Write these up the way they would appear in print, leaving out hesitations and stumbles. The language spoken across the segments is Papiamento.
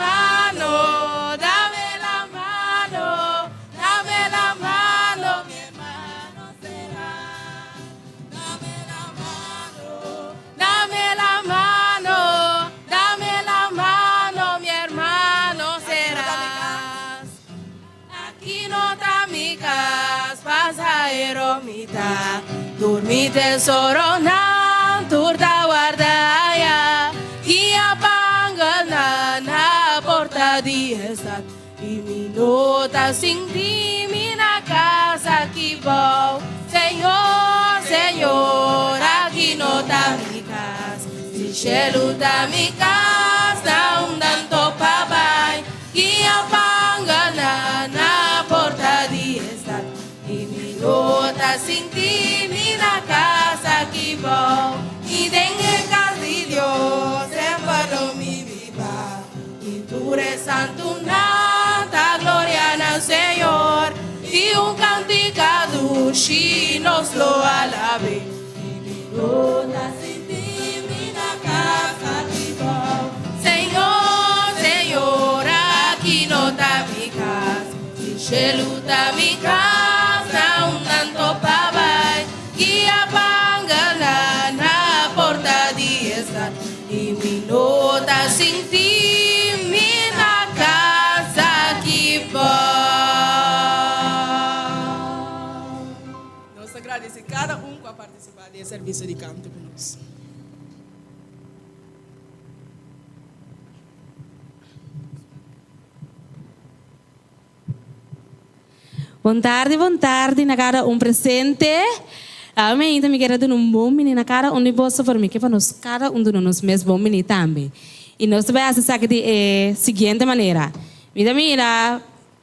Mano, dame la mano, dame la mano, mi hermano serás. Dame la mano, dame la mano, dame la mano, mi hermano serás. Aki no ta mi kas, pasahero mi ta. Tur mi tesoronan tur ta warda aya. Guia pangelnan na porta di e stat. I mi no ta sinti mi na kas aki bou. Señor, Señor, aki no ta mi kas. Si shelu ta mi kas, na unda anto pa bai? Guia pangelnan na porta di e stat. I mi no ta sinti mi na kas aki bou. I den e kas di Dios semper lo mi biba. I tur e santunan ta gloria na Señor. I un kantika dushi nos lo alab'é. I mi no ta sinti mi na kas aki bou. Señor, Señor, aki no ta mi kas. Si shelu ta mi kas, na unda anto pa bai? Guia pangelnan na porta di e stat. I mi no ta sinti mi na kas aki bou. Nos ta gradisi kada un ku a partisipá den e servisio di kanto ku nos. Bon tardi, bon tardi na kada un presente. Awe ainda mi kier a duna un bon bini na kada un di boso, pero mi ke pa nos kada un duna nos mes bon bini tambe. I nos ta bai hasi esaki di e siguiente manera. Mi ta mira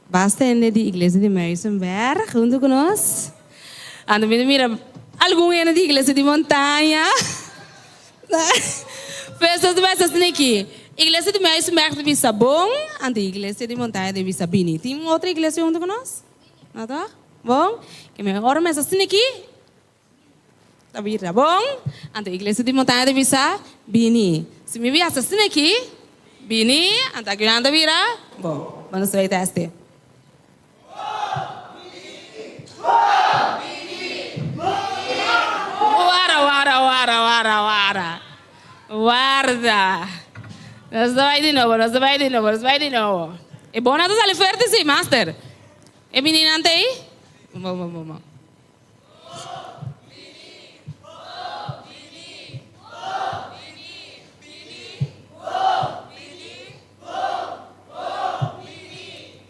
basta hende di Iglesia di Muizenberg huntu ku nos. Anto mi ta mira algun hende di Iglesia di Montaña. Pues nos ta bai asina aki. Iglesia di Muizenberg ta bisa bon, anto Iglesia di Montaña ta bisa bini. Tin un otro iglesia huntu ku nos? No toch? Bon. Ke mi ora mes asina aki ta bira bon, anto Iglesia di Montaña ta bisa bini. Si mi biasa asina aki, bini, anto akinan ta bira bon. Bo nos ta bai teste. Wara, wara, wara, wara, wara. Warda. Nos ta bai di nobo, nos ta bai di nobo, nos ta bai di nobo. E bona ta sali fuerte si, master. E mininan ta ei? Bon, bon, bon, bon.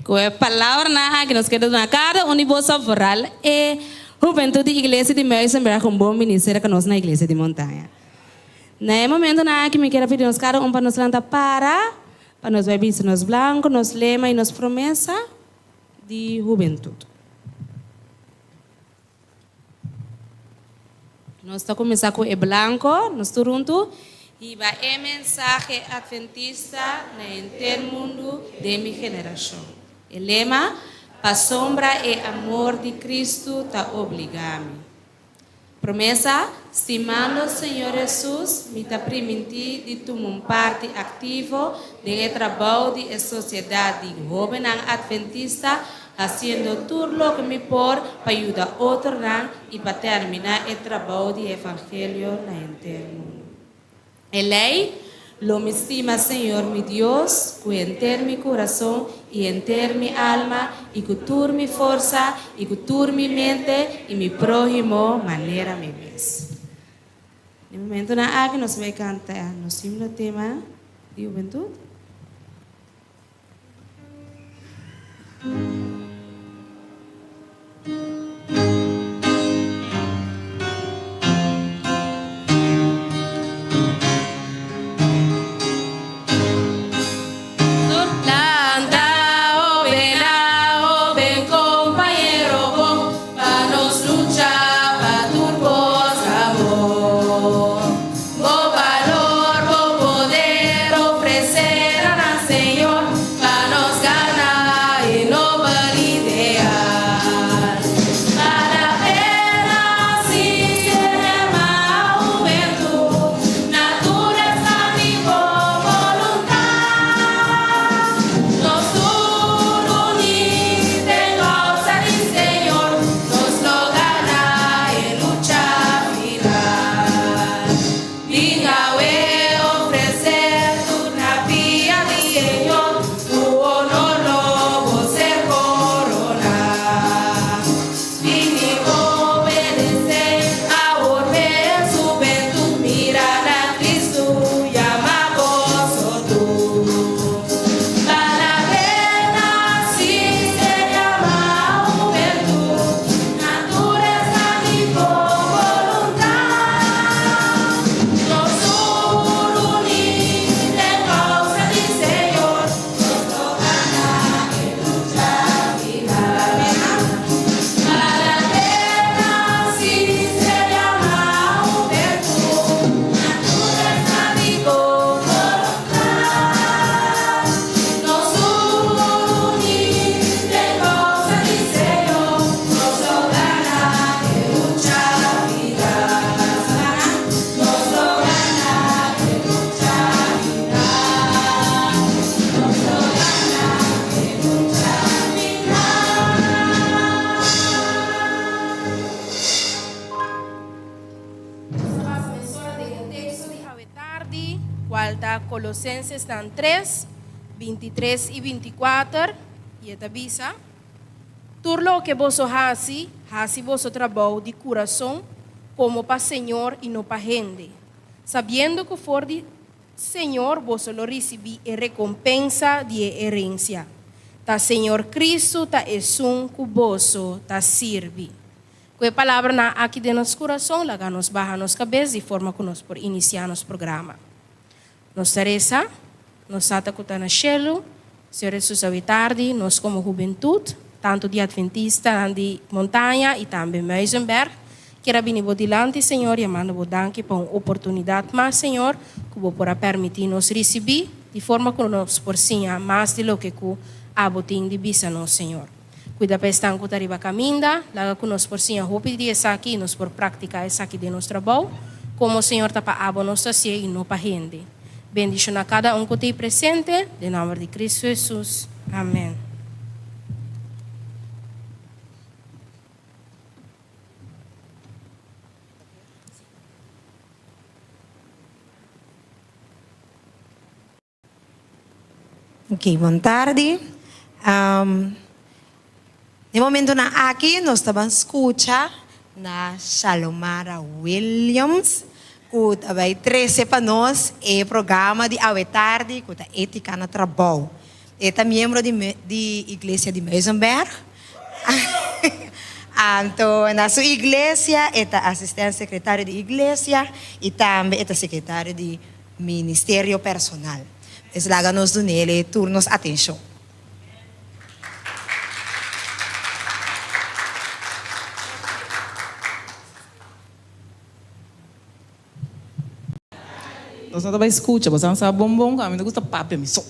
Ku e palabranan aki nos kere duna kada un di boso foral e hubentut di Iglesia di Muizenberg un bon bini serka nos na Iglesia di Montaña. Na e momentonan aki mi kere pidi nos kada un pa nos lanta para pa nos bai bisa nos blanko, nos lema i nos promesa di hubentut. Nos ta kuminsá ku e blanko, nos tur huntu, Hiba e mensahe atventista na henter mundu den mi generashon. E lema, Pasobra e amor di Kristu ta obligá mi. Promesa, Stimando Señor Hesus, mi ta primintí di tuma un parti aktivo den e trabou di e Sosiedat di Hóbennan Atventista, hasiendo tur loke mi por pa yuda otronan i pa terminá e trabou di evangelio na henter mundu. E lei, Lo mi stima Señor mi Dios ku henter mi kurason i henter mi alma i ku tur mi forsa i ku tur mi mente i mi próhimo manera mi mes. Na e momentunan aki nos bai kanta nos himno tema di hubentut. Lanta hobennan, hoben kompañero bon, pa nos lucha pa tur kos amor. Bo balor, bo poder ofrecer a nan Señor, pa nos gana e nobel. kual ta Kolosensesnan tres, bintitres i bintikuater, i e ta bisa, Tur loke boso hasi, hasi boso trabou di kurason komo pa Señor i no pa hende, sabiendo ku for di Señor boso lo risibí e rekompensa di e herensia. Ta Señor Kristu ta esun ku boso ta sirbi. Ku e palabranan aki den nos kurason, laga nos baha nos kabes di forma ku nos por inisiá nos programa. Nos ta resa, Nos Tata ku ta na shelu, Señor Hesus awe tardi nos komo hubentut, tantu di Adventistanan di Montaña i tambe Muizenberg, kier a bini bo dilanti, Señor, yamando bo danki pa un oportunidat mas, Señor, ku bo por a permití nos risibí, di forma ku nos por siña mas di loke ku abo tin di bisa nos, Señor. Kuida pa esnan ku ta riba kaminda, laga ku nos por siña hopi di esaki i nos por praktiká esaki den nos trabou, komo Señor ta pa abo nos ta hasié i no pa hende. Bendishoná kada un ku ta ei presente, den nòmber di Kristu Hesus. Amèn. Ok, bon tardi. Den momentonan aki nos ta ban skucha na Shalomara Williams ku ta bai trese pa nos e programa di awe tardi ku ta Etika na Trabou. E ta miembro di di Iglesia di Muizenberg. Anto na su iglesia e ta asistent sekretario di iglesia i tambe e ta sekretario di Ministerio personal. Pues laga nos dunele tur nos atencion. Nos no ta bai scucha, boso a sa bon bon cu ami no gusta papia mi so.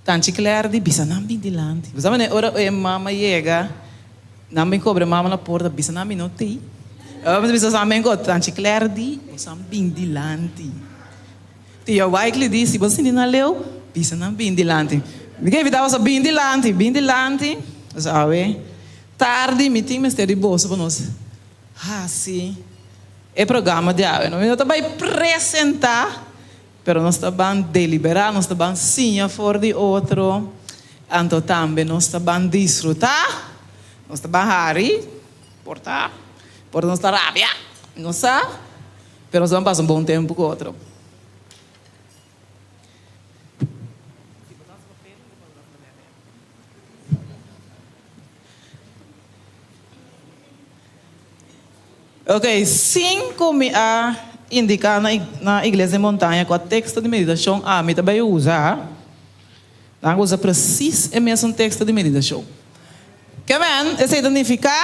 Tanchi Claire di bisa nan bin dilanti. Bo sa manera ora e mama yega, nan bin cobra e mama na porta, bisa nan mi no tei. Ora mi ta bisa sa men cu Tanchi Claire di, bo sa bin dilanti. Tia Wycliffe di, si bo sinti nan leu, bisa nan bin dilanti. Mi ke invita boso bin dilanti, bin dilanti. Bo sa awe tardi mi tin mester di boso pa nos haci e programa di awe. Mi no ta bay presenta. Pero nos ta ban deliberá, nos ta ban siña for di otro, anto tambe nos ta ban disfrutá, nos ta ban hari, por ta, por ta nos ta rabia, mi no sa, pero nos ta ban pasa un bon tempu ku otro. Ok, sin ku mi a indiká na na Iglesia di Montaña kua teksto di meditashon ami ta bai usa, nan a usa presis e mesun teksto di meditashon. Ke men, esei ta nifiká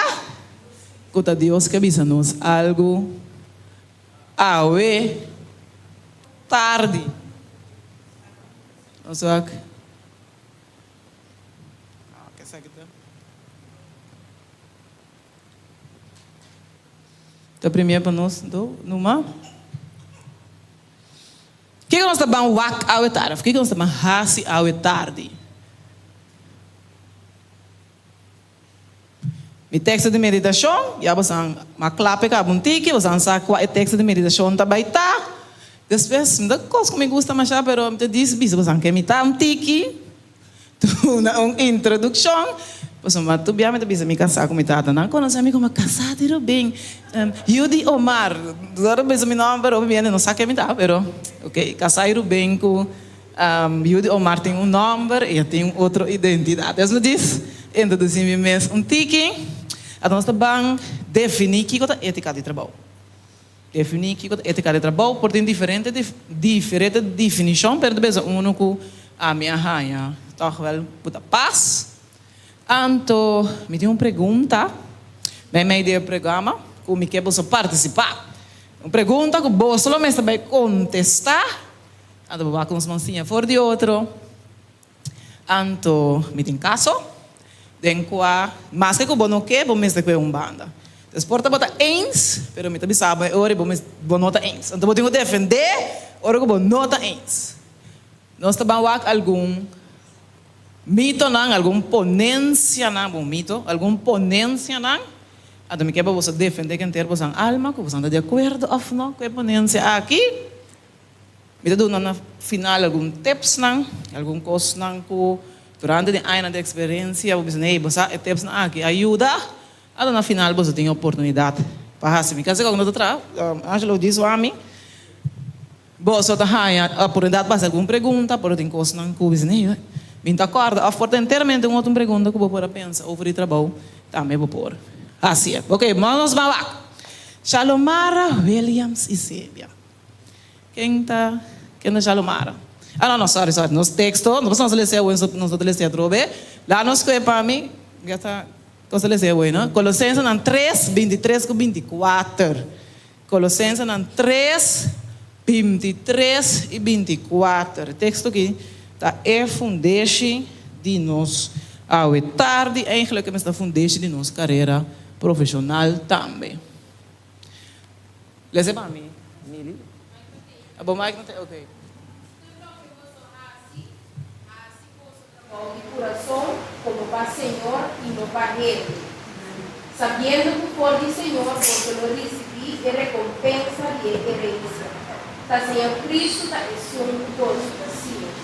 ku ta Dios ke bisa nos algu awe tardi. Nos wak. Ta primia pa nos do numa. Kiko nos ta ban wak awe tardi of kiko nos ta ban hasi awe tardi? Mi teksto di meditashon, ya bosan a klape kaba un tiki, bosan sa kua e teksto di meditashon ta bai ta. Despues, mi ta kos ku mi gusta masha, pero mi ta dis bisa bosan ke mi ta un tiki. Duna un introdukshon. Pasobra tur bia mi ta bisa mi kasá ku mi tata. Nan konosé mi komo kasá di Rubén, yu di Omar. Ora bisa mi nòmber hopi hende no sa ken mi ta, pero ok, kasá di Rubén ku yu di Omar tin un nòmber i e tin un otro identidat. Es mi dis introdusí mi mes un tiki. Anto nos ta ban definí kiko ta étika di trabou. Definí kiko ta étika di trabou por tin diferente diferente definishon, pero ta bisa unu ku ami a haña tòg wèl ku ta pas. Anto mi tin un pregunta meimei di e programa ku mi ke boso partisipá. Un pregunta ku boso lo mester bai kontestá, anto bo wak nos man siña for di otro. Anto mi tin kaso den kua maske ku bo no ke bo mester kue un banda. Des por ta bo ta eens, pero mi ta bisa bo e ora bo bo no ta eens. Anto bo tin ku defendé ora ku bo no ta eens. Nos ta ban wak algun mitonan, algun ponensianan, bon mito, algun ponensianan. Anto mi ke pa boso defendé kenter bosan alma ku bosan ta di akuerdo òf no ku e ponensia aki. Mi ta duna na final algun tipsnan, algun kosnan ku durante di añanan di eksperensia bo bisa, hey, bo sa e tipsnan aki a yuda. Anto na final boso tin e oportunidat pa hasi mi. Kasi kòk no ta traha, Angelo djis wak mi. Boso ta haña oportunidat pa hasi algun pregunta, por tin kosnan ku bisa, hey, mi no ta kòrda. Òf por ta enteramente un otro pregunta ku bo por a pensa over di trabou, tambe bo por hasi e. Oke, nos ban wak. Shalomara Williams Isebia. Ken ta ken ta Shalomara? Ah no no sorry sorry nos teksto no pasobra nos ta lesa awe nos no ta lesa atrobe. Laat nos skohe pa mi ya ta kos ta lesa awe no. Kolosensenan tres 23 ku 24 Kolosensenan tres 23 i 24 Teksto aki ta e fundeshi di nos awe tardi eigenlijk e mester ta fundeshi di nos karera profeshonal tambe. Lesa pa mi, Mili. Bo mic no ta ok. Tur loke boso hasi, hasi boso trabou di kurason komo pa Señor i no pa hende, sabiendo ku for di Señor boso lo risibí e rekompensa di e herensia. Ta Señor Kristu ta esun ku boso ta sirbi.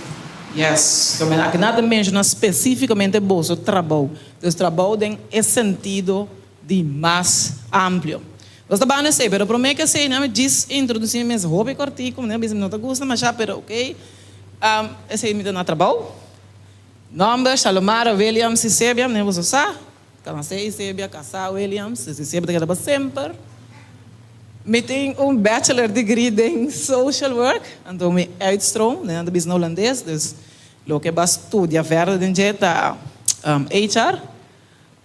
Yes. Lo men aki nan ta menshoná spesífikamente boso trabou. Dus trabou den e sentido di mas amplio. Nos ta banda esei, pero promé ku esei nan mi djis introdusí mi mes hopi kòrtiku, mi bisa mi no ta gusta mashá, pero ok, esei mi ta na trabou. Nòmber, Shalomara Williams Isebia, mi boso sa, ta nasé Isebia, kasá Williams, dus Isebia ta keda pa semper. Mi tin un bachelor degree den social work, anto mi uitstroom, nan ta bisa na hulandes, dus loke bo a studia verder den dje ta HR.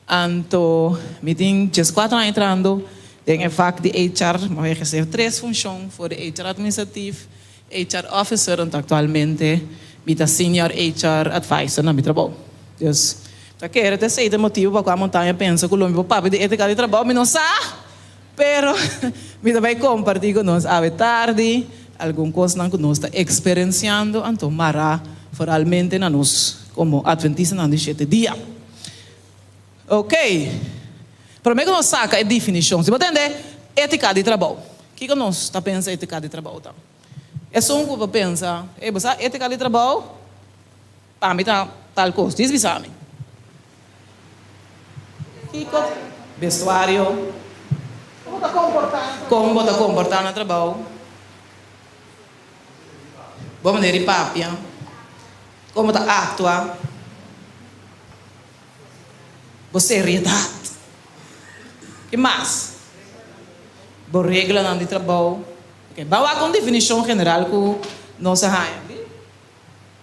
Anto mi tin dieskuater aña entrando den e vak di HR, mi a ehersé tres funshon for di HR administratief, HR officer, anto aktualmente mi ta senior HR advisor na mi trabou. Dus ta kere ta esei ta e motibu pa kua Montaña pensa ku lo mi por papia di étika di trabou, mi no sa, pero mi ta bai kompartí ku nos awe tardi algun kosnan ku nos ta eksperensiando anto mará foralmente na nos komo Atventistanan di shete dia. Ok. Promé ku nos saka e definishon, si bo tende étika di trabou, kiko nos ta pensa étika di trabou ta? Esun ku bo pensa, ey bo sa étika di trabou pa mi ta tal kos, dis bisa mi. Kiko? Bestuario. Kon bo ta komportá na trabou. Kon bo ta komportá na trabou. Bo manera di papia. Kon bo ta aktua. Bo seriedat. Ki mas? Bo reglanan di trabou. Ok, ban wak un definishon general ku nos a haña.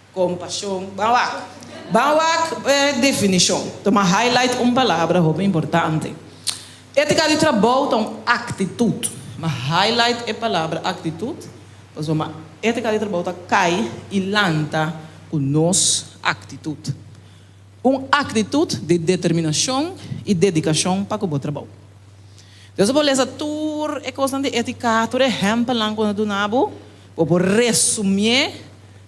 Kompashon. Ban wak. Ban wak e definishon. Tuma highlight un palabra hopi importante. Étika di trabou ta un aktitut. Ma highlight e palabra aktitut pasobra étika di trabou ta kai i lanta ku nos aktitut. Un aktitut di determinashon i dedikashon pa ku bo trabou. Dios a por lesa tur e kosnan di étika, tur e ehèmpelnan ku nan duna bo, bo por resumié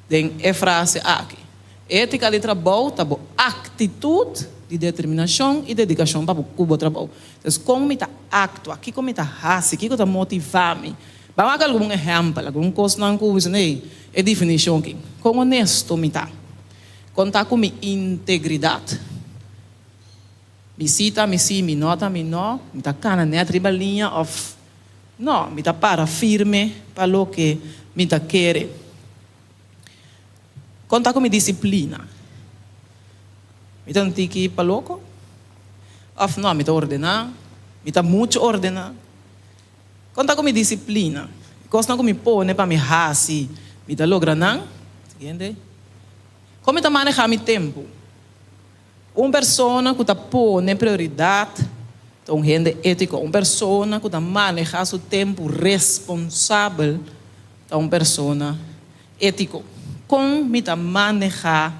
den e frase aki, Étika di trabou ta bo aktitut di determinashon i dedikashon pa ku bo trabou. Entonces, kon mi ta aktua? Kiko mi ta hasi? Kiko ta motivá mi? Ban wak algun ehèmpel, algun kosnan ku bisa, Ey, e definishon aki. Kon onesto mi ta? Kon ta ku mi integridat? Mi sí ta mi sí, mi no ta mi no? Mi ta kana nèt riba liña òf no? Mi ta para firme pa loke mi ta kere? Kon ta ku mi disiplina? Mi ta un tiki pa loko? Òf no, mi ta ordená? Mi ta muchu ordená? Kon ta ku mi disiplina? E kosnan ku mi pone pa mi hasi, mi ta logra nan? Siguiente. Kon mi ta manehá mi tempu? Un persona ku ta pone prioridat ta un hende étiko. Un persona ku ta manehá su tempu responsabel ta un persona étiko. Kon mi ta manehá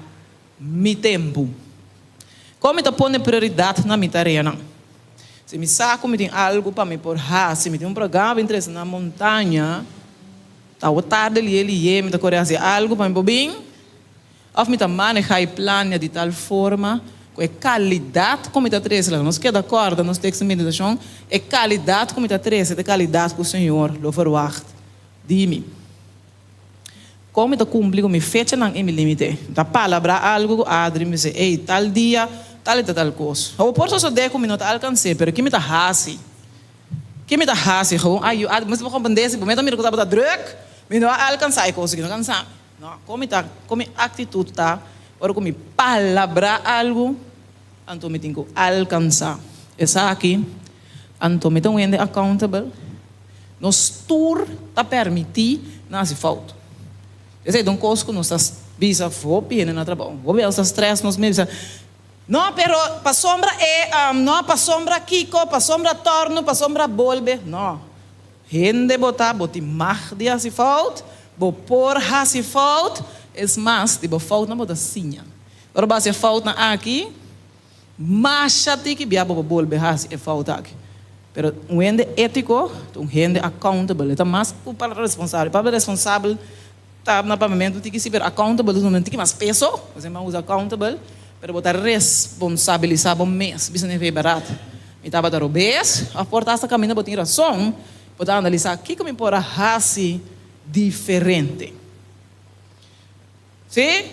mi tempu? Kon mi ta pone prioridat na mi tareanan? Si mi sa ku mi tin algu pa mi por hasi, mi tin un programa pa intresa na montaña, ta awe tarde lié lié mi ta kore hasi algu pa mi por bin? Òf mi ta manehá i plania di tal forma ku e kalidat ku mi ta trese, laga nos keda kòrda nos teksto di meditashon, e kalidat ku mi ta trese ta e kalidat ku Señor lo ferwagt di mi. Kon mi ta kumpli ku mi fechanan i mi límite? Mi ta palabrá algu ku Adri, mi bisa, Ey, tal dia, tal i ta tal kos. Awor por sosodé ku mi no ta alkans'é, pero ki mi ta hasi? Ki mi ta hasi? Gewoon, Ay, yu Adri, bo mester por komprendé si bo mi ta mira ku tabata drùk, mi no a alkansá e kos aki, no kansá mi. No, kon mi ta, kon mi aktitut ta ora ku mi palabrá algu, anto mi tin ku alkansá esaki. Anto mi ta un hende accountable. Nos tur ta permití na hasi fout. Esei ta un kos ku nos ta bisa hopi hende na trabou. Hopi nos ta stress nos mes bisa, No, pero pasobra e, no, pasobra kiko, pasobra tòrnu, pasobra bolbe. No. Hende bo ta, bo tin mag di hasi fout, bo por hasi fout, es mas, di bo foutnan bo ta siña. Ora bo hasi e foutnan aki, Masha tiki bia bo por bolbe hasi e fout aki. Pero un hende etiko ta un hende accountable. E ta mas ku palabra responsabel. E palabra responsabel ta na papiamentu tiki si, pero accountable ta un tiki mas peso. Bo semper a usa accountable, pero bo ta responsabilisa bo mes. Bisa den fe barat, mi tabata robes, of por ta hasta kaminda bo tin rason, bo ta analisa kiko mi por a hasi diferente. Sí,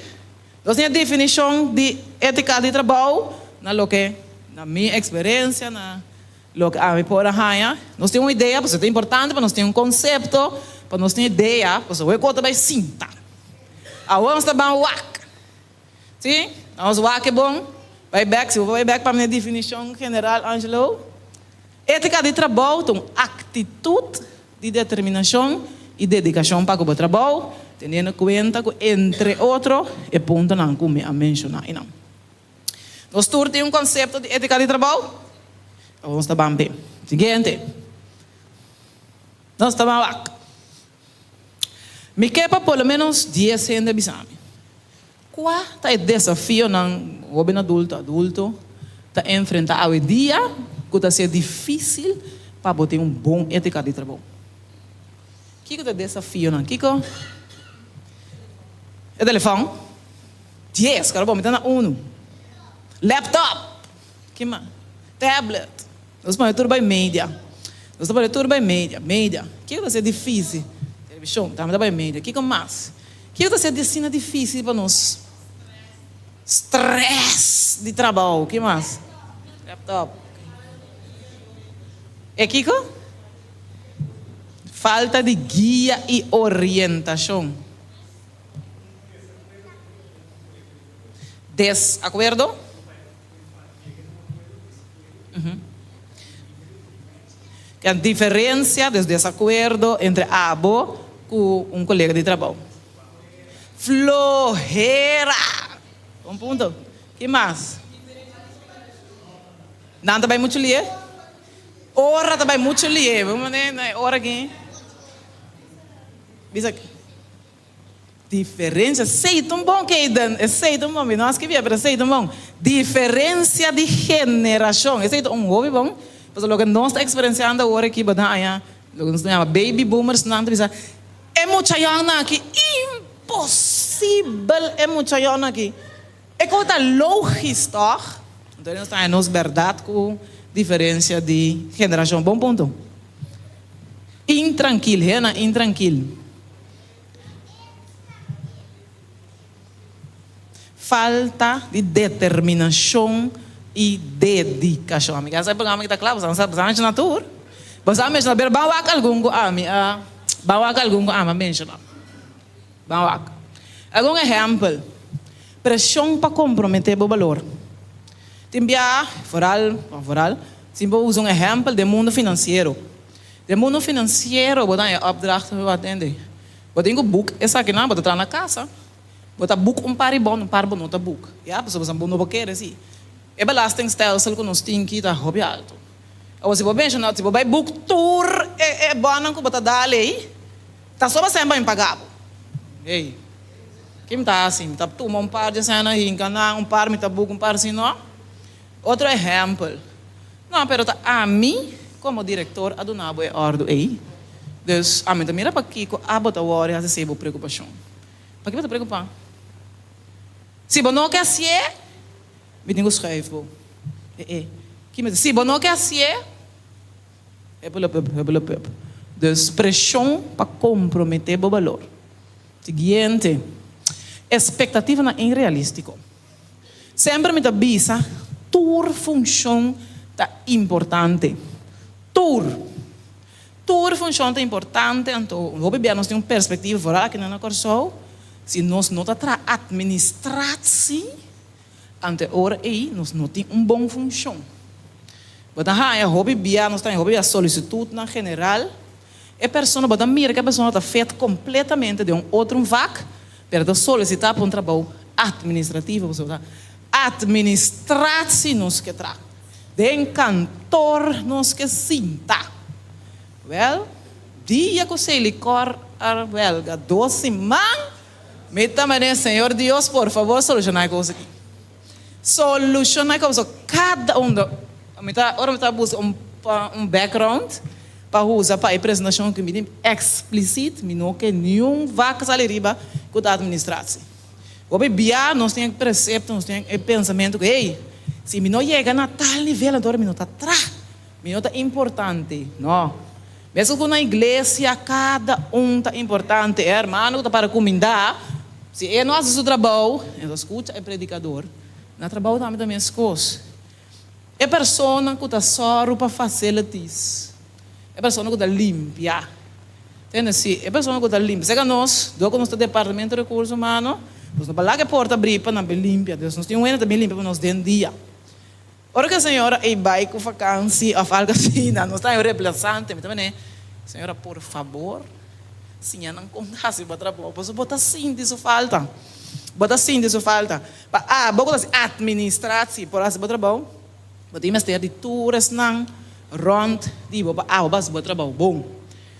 nos tin e definishon di étika di trabou na loke, na mi eksperensia, na loke ami por a haña. Nos tin un idea, pasobra ta importante pa nos tin un konsepto, pa nos tin idea, pasobra awor ku ta bai sinta. Awor nos ta ban wak. Sí, nos wak e bon. Bai bèk, si bo por bai bèk pa mi e definishon general, Angelo. Étika di trabou ta un aktitut di determinashon i dedikashon pa ku bo trabou, teniendo kuenta ku entre otro e puntonan ku mi a menshoná einan. Nos tur tin un konsepto di étika di trabou? Awor nos ta ban p'e siguiente. Nos ta ban wak. Mi ke pa por lo ménos dies hende bisa mi. Kua ta e desafionan hóben adulto, adulto ta enfrentá awe dia ku ta ser difísil pa bo tin un bon étika di trabou? Kiko ta e desafionan? Kiko? E telefòn? Dies, karo bo mi ta na unu. Laptop! Ki mas? Tablet. Nos pone tur bai media. Nos ta pone tur bai media, media. Kiko ta ser difícil? Televishon tambe ta bai media. Kiko mas? Kiko ta ser di asina difícil pa nos? Stress di trabou. Ki mas? Laptop. E kiko? Falta di guia i orientashon. Desakuerdo? Ke diferencia des desacuerdo entre abo cu un colega di trabou? Flohera! Bon punto. Ki mas? Nan ta bay mucho lie? Ora ta bay mucho lie. Bo mane na e ora aki. Bisa. Diferencia, esey ta un bon Kayden, esey ta un bon, mi no a skibia pero esey ta un bon. Diferencia di generacion, esey ta un hopi bon, pasobra loke nos ta experienciando awor aki bo ta haña loke nos ta yama baby boomers nan ta bisa e mucha yònnan aki imposibel e mucha yònnan aki, e kos ta logis tòg? Entonces nos ta haña nos berdad ku diferencia di generacion, bon punto. Intrankil, hende intrankil. Falta di determinashon i dedikashon. Ami sa e programa ki ta kla, boso sa menshoná tur. Boso a menshoná, pero ban wak algun ku ami a, ban wak algun ku ami a menshoná. Ban wak. Algun ehèmpel, Preshon pa komprometé bo balor. Tin bia, foral, foral, si bo usa un ehèmpel den mundu finansiero. Den mundo financiero bo ta haña opdrachten pa bo atende. Bo tin ku boek esakinan, bo ta traha na kasa, bo ta boek un par di bon, un par bo no ta boek. Ya, pasobra bo no por kere si. E belastingstelsel ku nos tin ki ta hopi alto. Awor si bo menshona, si bo bai boek tur e e bonnan ku bo ta dal ei, ta soba sèn pa mi paga bo. Hey, ki mi ta hasi? Mi ta tuma un par di esèna hinka nan, un par mi ta boek, un par si no. Otro ehèmpel. No, pero ta ami komo direktor a duna bo e òrdu ei. Dus, ami ta mira pakiko abo ta wòri hasi esei bo preokupashon. Pakiko bo ta preokupá? Si bo no ke hasié, mi tin ku skùif bo. E e. Ki mi ta, si bo no ke hasié, hepelepup, hepelepup. Dus, preshon pa komprometé bo balor. Siguiente. Espektativanan inrealístiko. Semper mi ta bisa, tur funshon ta importante. Tur. Tur funshon ta importante, anto hopi bia nos tin un perspektiva foral akinan na Kòrsou, si nos no ta traha atministratsie, anto e ora ei nos no tin un bon funshon. Bo ta haña hopi bia, nos ta haña hopi bia solisitutnan general, e persona, bo ta mira ku e persona ta fet kompletamente den un otro un vak, pero ta solisitá pa un trabou atministrativo, pasobra ta atministratsie nos ke traha. Den kantor nos ke sinta. Wèl, dia ku Selikor a wèlga dos siman, mi ta manera, Señor Dios, por fabor solushoná e kos aki. Solushoná e kos. Kada un, mi ta, ora mi ta buska un un background pa usa pa e presentashon ku mi tin eksplisit, mi no ke niun vak sali riba ku ta administratie. Hopi bia nos tin e presepto, nos tin e pensamentu ku, hey, si mi no yega na tal nivel anto ora mi no ta tra, mi no ta importante. No. Meskos ku na iglesia kada un ta importante. E hermano ku ta para kumindá, si e no hasi su trabou, e ta skucha e predikador. Na trabou tambe ta meskos. E persona ku ta sòru pa facilities, e persona ku ta limpia. Tende? Si e persona ku ta limpia, seka nos, dor ku nos ta Departamento di Rekurso Humano, nos no por laga e porta abrí pa nan bin limpia. Dus nos tin un hende ta bin limpia pa nos den dia. Ora ku e señora ei bai ku vakansi òf algu asina, nos ta haña un remplasante. Mi ta manera, Señora, por fabor, siña nan kon ta hasi bo trabou, pasobra bo ta sinti su falta. Bo ta sinti su falta. Pa abo ku ta hasi atministratie por hasi bo trabou, bo tin mester di tur esnan rònt di bo pa abo hasi bo trabou bon.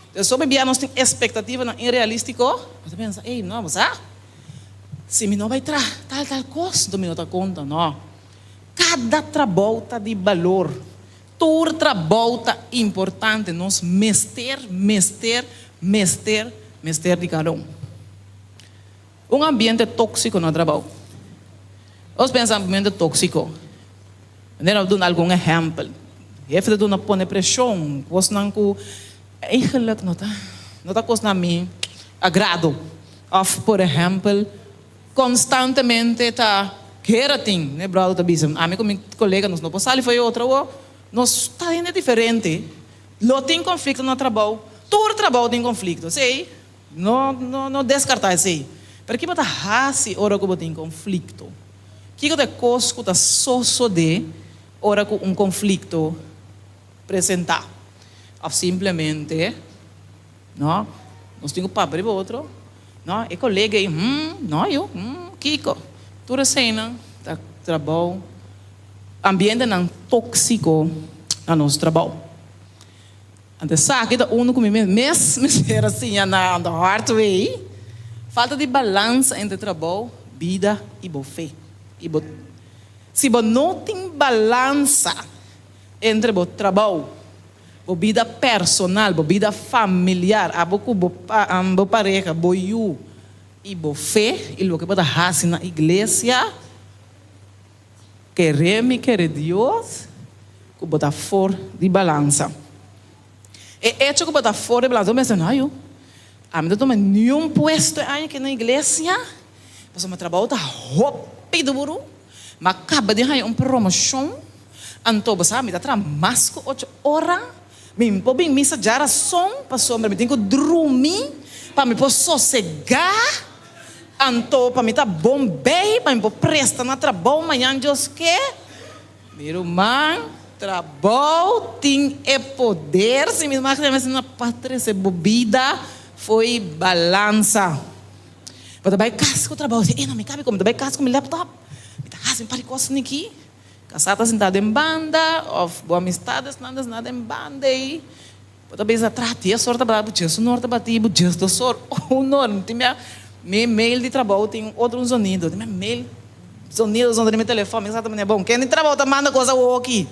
Entonces sopi bia nos tin espektativanan inrealístiko, bo ta pensa, ey, no, bo sa, si mi no bai traha tal tal kos, enton mi no ta konta. No. Kada trabou ta di balor. Tur trabou ta importante. Nos mester, mester, mester, mester di kada un. Un ambiente tóksiko na trabou. Nos pensa ambiente tóksiko. Manera nos duna algun ehèmpel. Hefe ta duna pone preshon, kosnan ku eigenlik no ta no ta kos na mi agrado. Òf por ehèmpel konstantemente ta gera tin, ne bròder ta bisa, ami ku mi kolega nos no por sali for e otro awor, nos ta hende diferente, lo tin konflikto na trabou, tur trabou tin konflikto, sí. No, no, no deskartá esei. Pero ki bo ta hasi ora ku bo tin konflikto? Kiko ta e kos ku ta sosodé ora ku un konflikto presentá? Òf simplemente, no, nos tin ku papia riba otro, no, e kolega ei, hmm, no yu, hmm, kiko? Tur eseinan ta trabou, ambientenan tóksiko na nos trabou. Anto esaki ta unu ku mi mes mester a siña na the hard way, falta di balansa entre trabou, bida i bo fe. I bo si bo no tin balansa entre bo trabou, bo bida personal, bo bida familiar, abo ku bo bo pareha, bo yu i bo fe i loke bo ta hasi na iglesia, Kere mi kere Dios ku bo ta for di balansa. E echo ku bo ta for di balansa, bo mester no ayu. Ami ta tuma niun puesto e aña aki na iglesia, pasobra mi trabou ta hopi duru, mi a kaba di haña un promoshon, anto bo sa mi ta traha mas ku ocho ora, mi por bin misa djarason pasobra mi tin ku drumi pa mi por sosegá. Anto pa mi ta bon bei, pa mi por presta na trabou mañan Dios ke. Mi ruman, trabou tin e poder, si mi mag yama asina, pa trese bo bida fo'i balansa. Bo ta bai kas ku trabou, si, eh no mi kabi ku, mi ta bai kas ku mi laptop, mi ta hasi un par di kos niki. Kasá ta sintá den banda, òf bo amistadesnan ta sintá den banda ei. Bo ta bisa traha dies or ta bati bo djes un or ta bati bo djes dos or un or mi tin mia mi mail di trabou tin otro un zonido tin mia mail zonido zonido den mi telefon mi sa ta mane bon ken di trabou ta manda kos awoki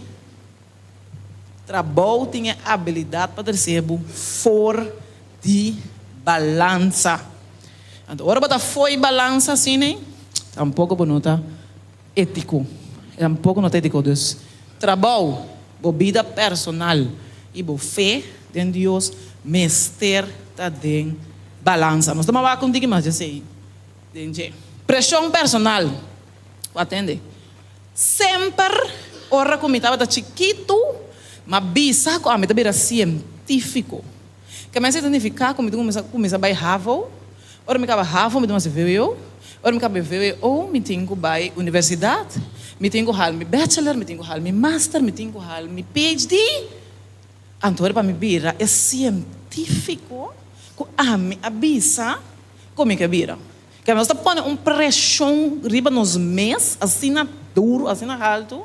trabou tin e abilidad pa trese bo for di balansa anto ora bo ta fo'i balansa asina tampoco bo no ta Étiko. E tampoko no ta étiko. Dus, trabou, bo bida personal i bo fe den Dios mester ta den balansa. balansa. Nos ta wak un tiki mas djesei den dje. Preshon personal. Bo atende. Semper ora ku mi tabata chikitu, m'a bisa ku ami ta bira sientífiko. Ke mester ta nifiká ku mi ta kuminsá kuminsá bai havo. Ora mi kaba havo mi ta hasi vwo. Ora mi kaba vwo mi tin ku bai universidat. Mi tin ku hal mi bachelor, mi tin ku hal mi master, mi tin ku hal mi PhD. Anto ora pa mi bira e sientífiko ku ami a bisa ku mi ke bira. Ke nos ta pone un preshon riba nos mes asina duru, asina haltu,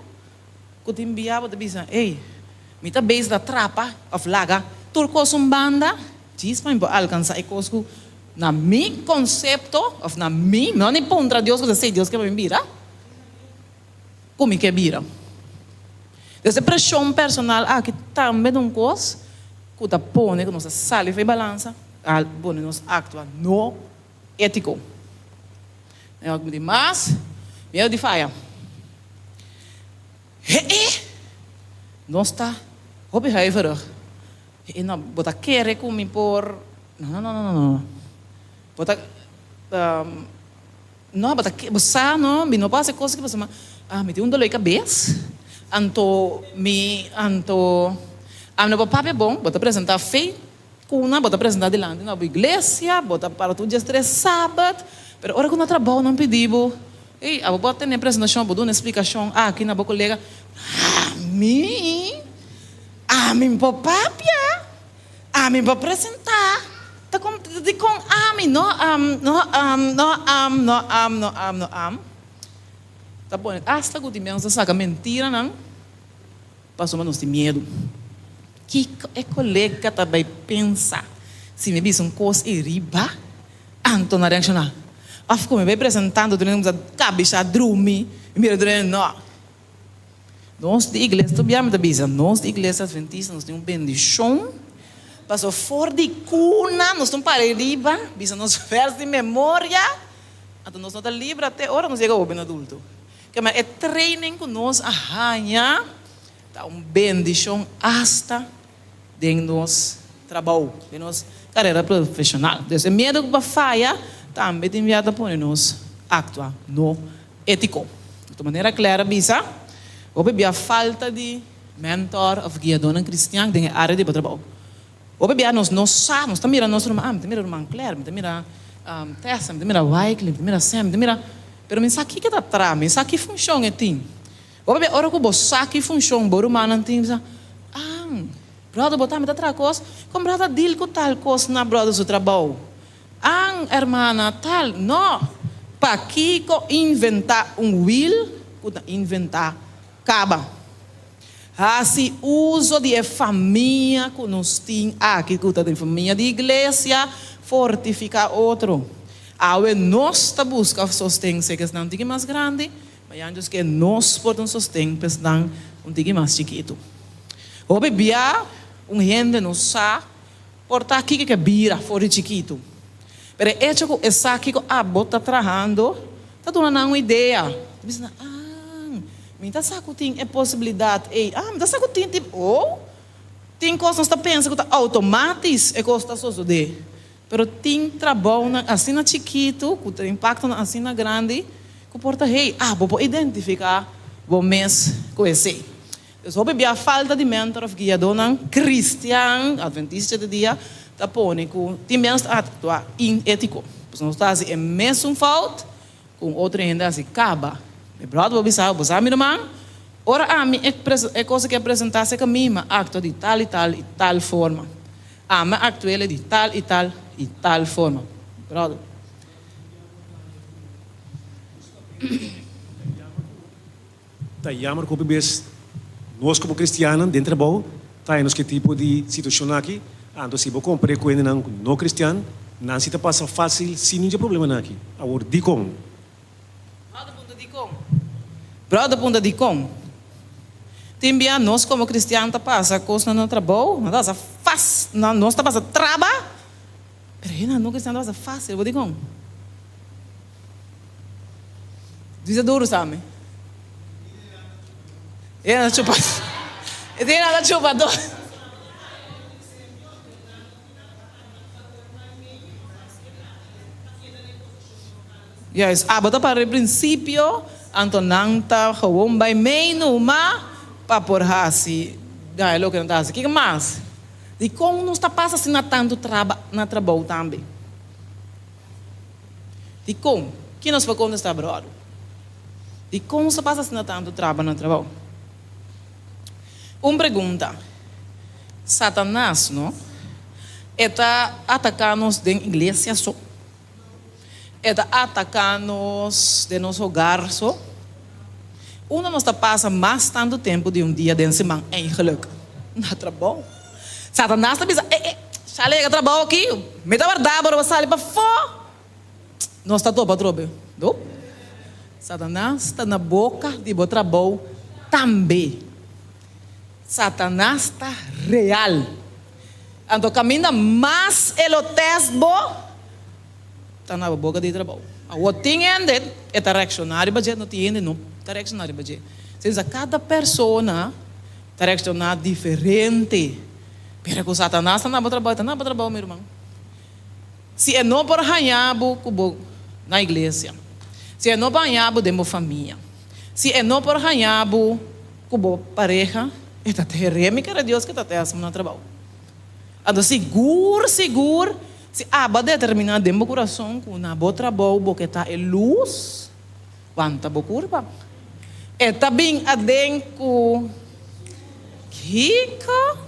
ku tin bia bo ta bisa, ey, mi ta bezig ta trapa òf laga tur kos un banda djis pa mi por alkansá e kos ku na mi konsepto òf na mi, mi no ni puntra Dios ku ta esei Dios ke pa mi bira. Ku mi ke bira. Des e preshon personal aki tambe ta un kos ku ta pone ku nos ta sali for e balansa, a pone nos aktua no étiko. Mi di mas miedu di faya. He-e! Nos ta hopi huiverig. He-e no, bo ta kere ku mi por. No, no, no, no, no. Bo ta. No, bo ta ke, bo sa no, mi no por hasi cos aki pasobra ah mi tin un dolor di cabes, anto mi, anto ami no por papia bon, bo ta presenta fe cu nan, bo ta presenta dilanti na bo iglesia, bo ta para tur dies tres sabat, pero ora cu na trabao nan pidi bo, ey abo bo tene presentacion, bo duna explicacion aki na bo colega, ami, ami por papia? Ami bo presentá ta kon dikon ami no am no am no am no am no am no am ta pone asta ku tin nos ta saka mentiranan pasobra nos tin miedu kiko e kolega ta bai pensa si mi bisa un kos ei riba anto nan reakshoná òf ku mi bai presentá anto tur hende ta kabishá drumi mi mira tur hende no. Nos di iglesia, tur bia mi ta bisa, nos di iglesia adventista nos tin un bendishon, pasobra for di kuna nos ta un para riba, bisa nos vers di memoria, anto nos no ta libra te ora nos yega hoben adulto. Kema e training ku nos a haña ta un bendishon asta den nos trabou, den nos karera profeshonal. Dus e miedu pa faya tambe tin bia ta pone nos aktua no Étiko. Di manera Claire a bisa, Hopi bia falta di mentor òf guiadónan kristian den e área di bo trabou. Hopi bia nos no sa, nos ta mira nos ruman, ah, mi ta mira ruman Claire, mi ta mira Tessa, mi ta mira Wycliffe, mi ta mira Sam, mi ta mira, pero mi sa kiko ta traha, mi sa ki funshon e tin. Hopi bia ora ku bo sa ki funshon bo rumannan tin, bo sa, ah, bròder bo tambe ta traha kos, kon bròder ta deal ku tal kos na bròder su trabou? An, hermana, tal, no! Pakiko inventá un wiel ku ta inventá kaba? Hasi uso di e famia ku nos tin aki, ku ta den famia di iglesia, fortifiká otro. Awe nos ta buska sosten seka esnan un tiki mas grandi, mañana Dios ke nos por ta un sosten pa esnan un tiki mas chikitu. Hopi bia un hende no sa Por ta kiko ke bira for di chikitu. Pero e echo ku esaki ku abo ta trahando ta duna nan un idea. Ta bisa nan, ah, mi ta sa ku tin e posibilidat ei. Ah, mi ta sa ku tin tip, oh, tin kos nos ta pensa ku ta outomatis e kos ta sosodé. Pero tin trabounan asina chikitu ku ta impaktonan asina grandi ku por ta, hey, abo por identifiká bo mes ku esei. Dus hopi bia falta di mentor of guiadónan kristian, adventista dje dia, ta pone ku tin bia nos ta aktua inétiko. Pasobra nos ta hasi e mesun fout ku un otro hende a hasi kaba. Mi bròder bo bisa, bo sa mi ruman, ora ami e e kos aki a presentá serka mi, mi a aktua di tal i tal i tal forma. Ami a aktu'el di tal i tal i tal forma. Bròder. Ta jammer ku hopi bes nos komo kristiannan den trabou ta haña nos ki tipo di situashon aki. Anto si bo kompar'é ku hendenan ku no kristian, nan si ta pasa fásil sin ningun problemanan aki. Awor, dikon? Bròder punta dikon? Bròder punta dikon? Tin bia nos komo kristian ta pasa kosnan na trabou, nan ta pasa fas, nos ta pasa traba, pero hendenan no kristian ta pasa fásil. Bo dikon? Bisa duru sami. E na chupa. E tin na chupa do. Juist, abo ta para e prinsipio, anto nan ta gewoon bai mei numa pa por hasi e loke nan ta hasi. Kiko mas? Dikon nos ta pasa asina tantu traba na trabou tambe? Dikon? Ki nos por kontestá, bròder? Dikon nos ta pasa asina tantu traba na trabou? Un pregunta, Satanas, no, e ta ataká nos den iglesia so? E ta ataká nos den nos hogar so? Unda nos ta pasa mas tantu tempu di un dia den siman? Eigenlijk, na trabou. Satanas ta bisa, E, e, sali yega trabou aki, mi ta warda bo ora bo sali pafó. Nos ta topa atrobe. Nope. Satanas ta na boka di bo trabou tambe. Satanas ta real. Anto kaminda mas e lo test bo, ta na bo boka di trabou. Awor tin hende e ta reakshoná riba dje, no tin hende no ta reakshoná riba dje. Sinsa kada persona ta reakshoná diferente. Pero ku Satanas ta na bo trabou, e ta na bo trabou, mi ruman. Si e no por haña bo ku bo na iglesia, si e no por haña bo den bo famia, si e no por haña bo ku bo pareha, e ta tere mi kere Dios ku ta tèst bo na trabou. Anto sigur sigur si abo a determiná den bo kurason ku na bo trabou bo ke ta e lus, wanta bo kurpa. E ta bin aden ku kiko?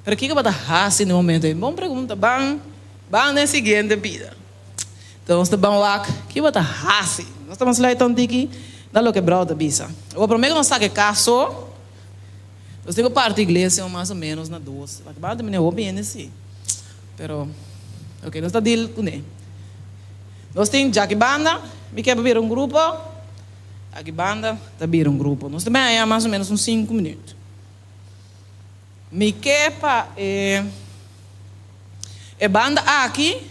Pero kiko bo ta hasi na e momento ei? Bon pregunta. Ban ban na e siguiente bida. Enton nos ta ban wak kiko bo ta hasi. Nos ta ban sluit un tiki na loke brou ta bisa. Awor prome ku nos saka e kaso, nos tin ku parti iglesia mas o menos na dos. Wak ban ta mene hopi hende si. Pero ok nos ta deal kuné. Nos tin djaki banda, mi ke pa bira un grupo, aki banda ta bira un grupo. Nos ta bin haña mas o menos un sinku minüt. Mi ke pa e e banda aki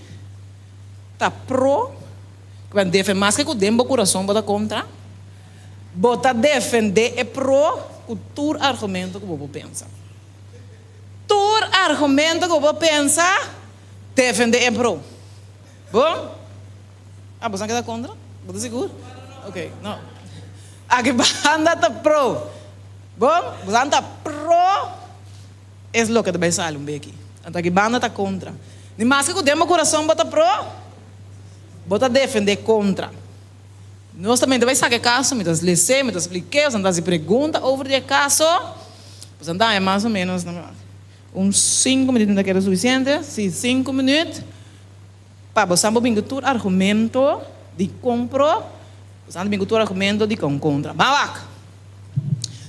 ta pro ku nan defen maske ku den bo kurason bo ta kontra, bo ta defende e pro ku tur argumento ku bo por pensa. Tur argumento ku bo por pensa, defende e pro. Bon? Ah, boso a keda kontra? Bo ta sigur? Ok, no. Aki banda ta pro. Bon, boso ta pro es loke ta bai sali un beki. Anto aki banda ta kontra. Ni maske ku den bo kurason bo ta pro, bo ta defende kontra. Nos tambe ta bai saka e kaso, mi ta les'é, mi ta splik'é, boso ta hasi pregunta over di e kaso. Boso ta haña mas o menos un sinku minuut mi ta kere sufisiente. Si, sinku minuut. Pa bo sa bo bin ku tur argumento di kon pro, bo sa bin ku tur argumento di kon kontra. Ban wak!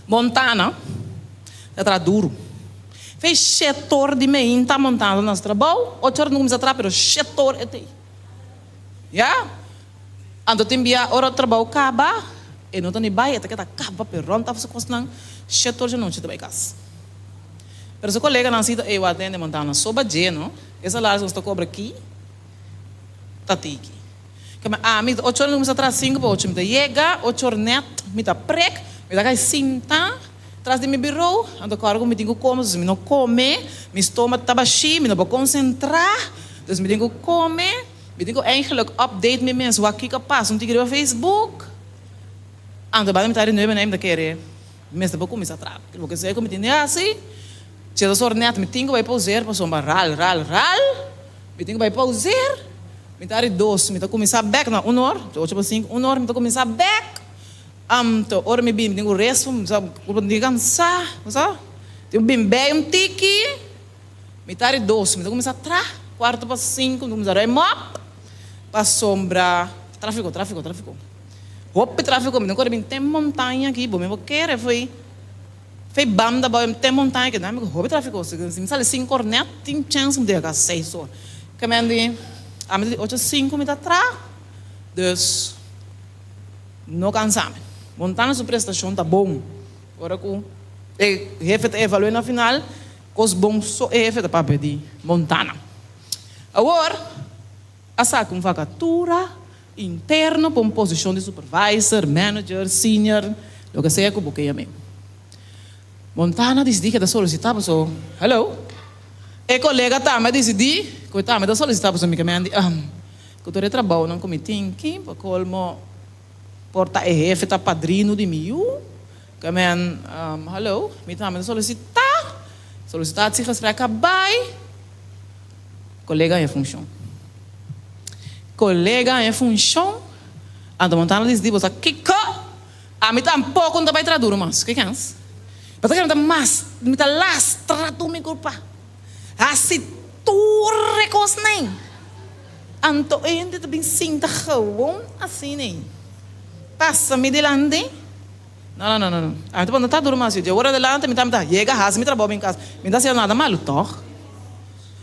Montana ta traha duru. Fei shetor di meinta Montana ta na su trabou, ocho ora no kuminsá traha pero shetor e ta ei. Ya! Anto tin bia ora trabou kaba e no ta ni bai, e ta keda kaba pero rònt af su kosnan, shetor djanochi ta bai kas. Pero su koleganan si ta ei wak den Montana soba dje no. E salaris nos ta kobra aki ta tiki. Keme ami ta ocho ora mi kuminsá traha sinku pa ocho mi ta yega, ocho ora nèt mi ta prek, mi ta kai sinta tras di mi birou, anto kòrda ku mi tin ku kome, si mi no kome mi stoma ta bashí, mi no por konsentrá, dus mi tin ku kome, mi tin ku eigenlijk update mi mes wak kiko a pasa un tiki riba Facebook, anto banda mi ta renuebe mi ta kere mi mester por kuminsá traha, loke sea ku mi tin di hasi. Cierto sor net mi tin cu bay pauzeer pasobra ral ral ral mi tin cu bay pauzeer mi ta ari dos mi ta cuminsa bek na un or ocho pa cinco un or mi ta cuminsa bek anto ora mi bin mi tin cu resto mi sa cu mi cansa bo sa tin cu bin bay un tiki mi ta ari dos mi ta cuminsa tra cuarto pa cinco mi ta cuminsa ruim op pasobra trafico trafico trafico hopi trafico mi tin cu ora bin ten montaña aki bo mi bo kere fo'i. Fei banda bao em ten montaña ke nan mi ku hopi trafiko si mi sali sinku or net tin chèns mi ta yega seis or ke men di ami ta di ocho sinku mi ta tra dus no kansa mi Montana su prestashon ta bon ora ku e hefe ta evalu'e na final kos bon so e hefe ta papia di Montana awor a saka un vakatura Interno pa un posicion di supervisor, manager, senior, loke sea cu bo ke yam'e. Montana a dicidi cu e ta solicita paso, hello, e colega tambe a dicidi cu e tambe ta solicita paso mi ke mendi, ehm, Ku tur e trabounan ku mi tin ki, pa kolmo por ta e hefe ta padrino di mi yu. Ke men, hallo, mi tambe ta solisitá. Solicitatiegesprek a bai. Kolega en funshon. Kolega en funshon. Anto Montana disidí bo sa kiko? Ami tampoko no ta bai traha duru mas. Ke kens? Pasobra mi ta mas, mi ta lastra tur mi kurpa. Hasi tur e kosnan. Anto e hende ta bin sinta gewoon asina. Pasa mi dilanti. No, no, no, no, no. Ami ta pone ta duru mas yu. Di awor adelante mi ta mi ta yega hasi mi trabou bin kas. Mi ta hasiendo nada malu tòg.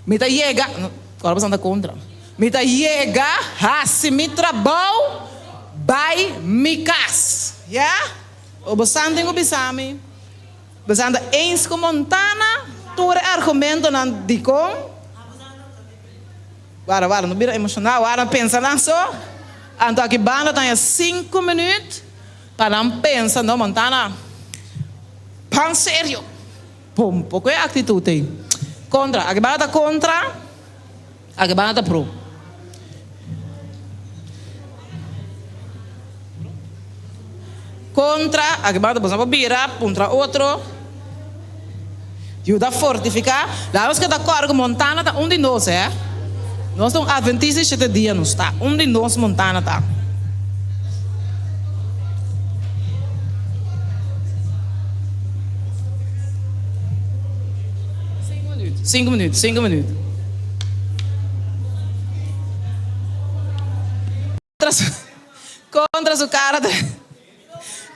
Mi ta yega, no, ora boso ta kontra. Mi ta yega hasi mi trabou bai mi kas. Ya? O bosan tin ku bisa mi. Bosan ta eens ku Montana tur e argumentonan dikon? Wara, wara, no bira emoshonal. Wara, pensa nan so. Anto aki banda ta haña sinku minüt. Pa nan pensa, no Montana, pan serio. Pom poko e actitud ei. Contra, aki banda ta contra, aki banda ta pro. Contra, aki banda ta boso por bira, puntra otro. Yuda fortifica. Laat nos keda corda cu Montana ta un di nos, hè. Nos ta un Adventista di shete dia nos ta. Un di nos Montana ta. Cinco minuut, cinco minuut, cinco minuut. Contra su cara.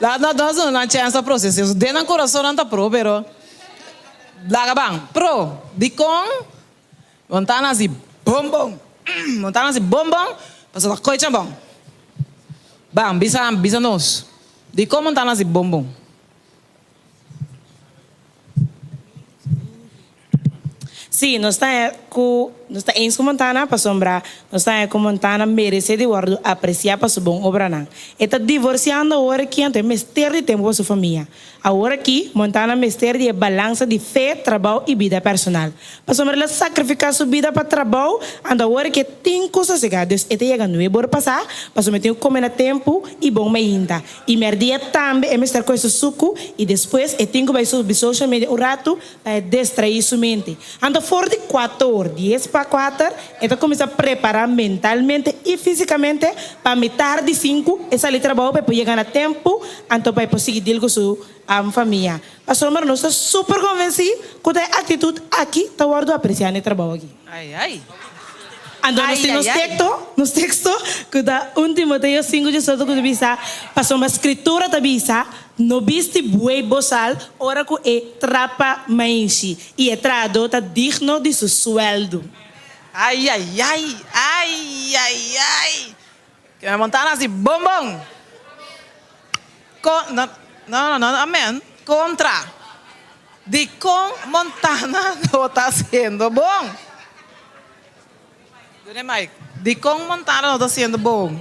Laat nos nos duna nan chèns pa proses'é. So den nan kurason nan ta pro, pero laga ban. Pro, dikon Montana hasi bon bon? Montana hasi bon bon pasobra ta koicha bon. Ban, bisa bisa nos, dikon Montana hasi bon bon? Sí, nos ta ku nos ta eens ku Montana pasobra nos ta haña ku Montana meresé di wòrdu apresiá pa su bon obranan. E ta divorsiando awor aki anto e mester di tempu pa su famia. Awor aki Montana mester di e balansa di fe, trabou i bida personal. Pasobra el a sakrifiká su bida pa trabou anto awor aki e tin ku sosegá. Dus e ta yega nuebe ora pasá pasobra e tin ku kome na tempu i bon mainta. I mèrdia tambe e mester kohe su suku i despues e tin ku bai subi social media un ratu pa e destraí su mente. Anto for di kuator, dies pa kuater, e ta kuminsá prepará mentalmente i físikamente pa mitar di sinku e sali trabou pa e por yega na tempu anto pa e por sigui deal ku su famia. Pasobra nos ta super konvensí ku ta e aktitut aki ta wòrdu apresiá na e trabou aki. Ai ai. Anto nos tin nos tekto, nos teksto ku ta un Timoteo sinku diesocho ku ta bisa, Pasobra Skritura ta bisa, No bisti buey bosal ora ku e trapa mainshi, i e trahadó ta digno di su suèldu. Ai ai ai, ai ai ai. Ke me Montana hasi bon bon. Kon, no, no, no, amen. Kontra. Dikon Montana no ta hasiendo bon? Dune mic. Dikon Montana no ta hasiendo bon?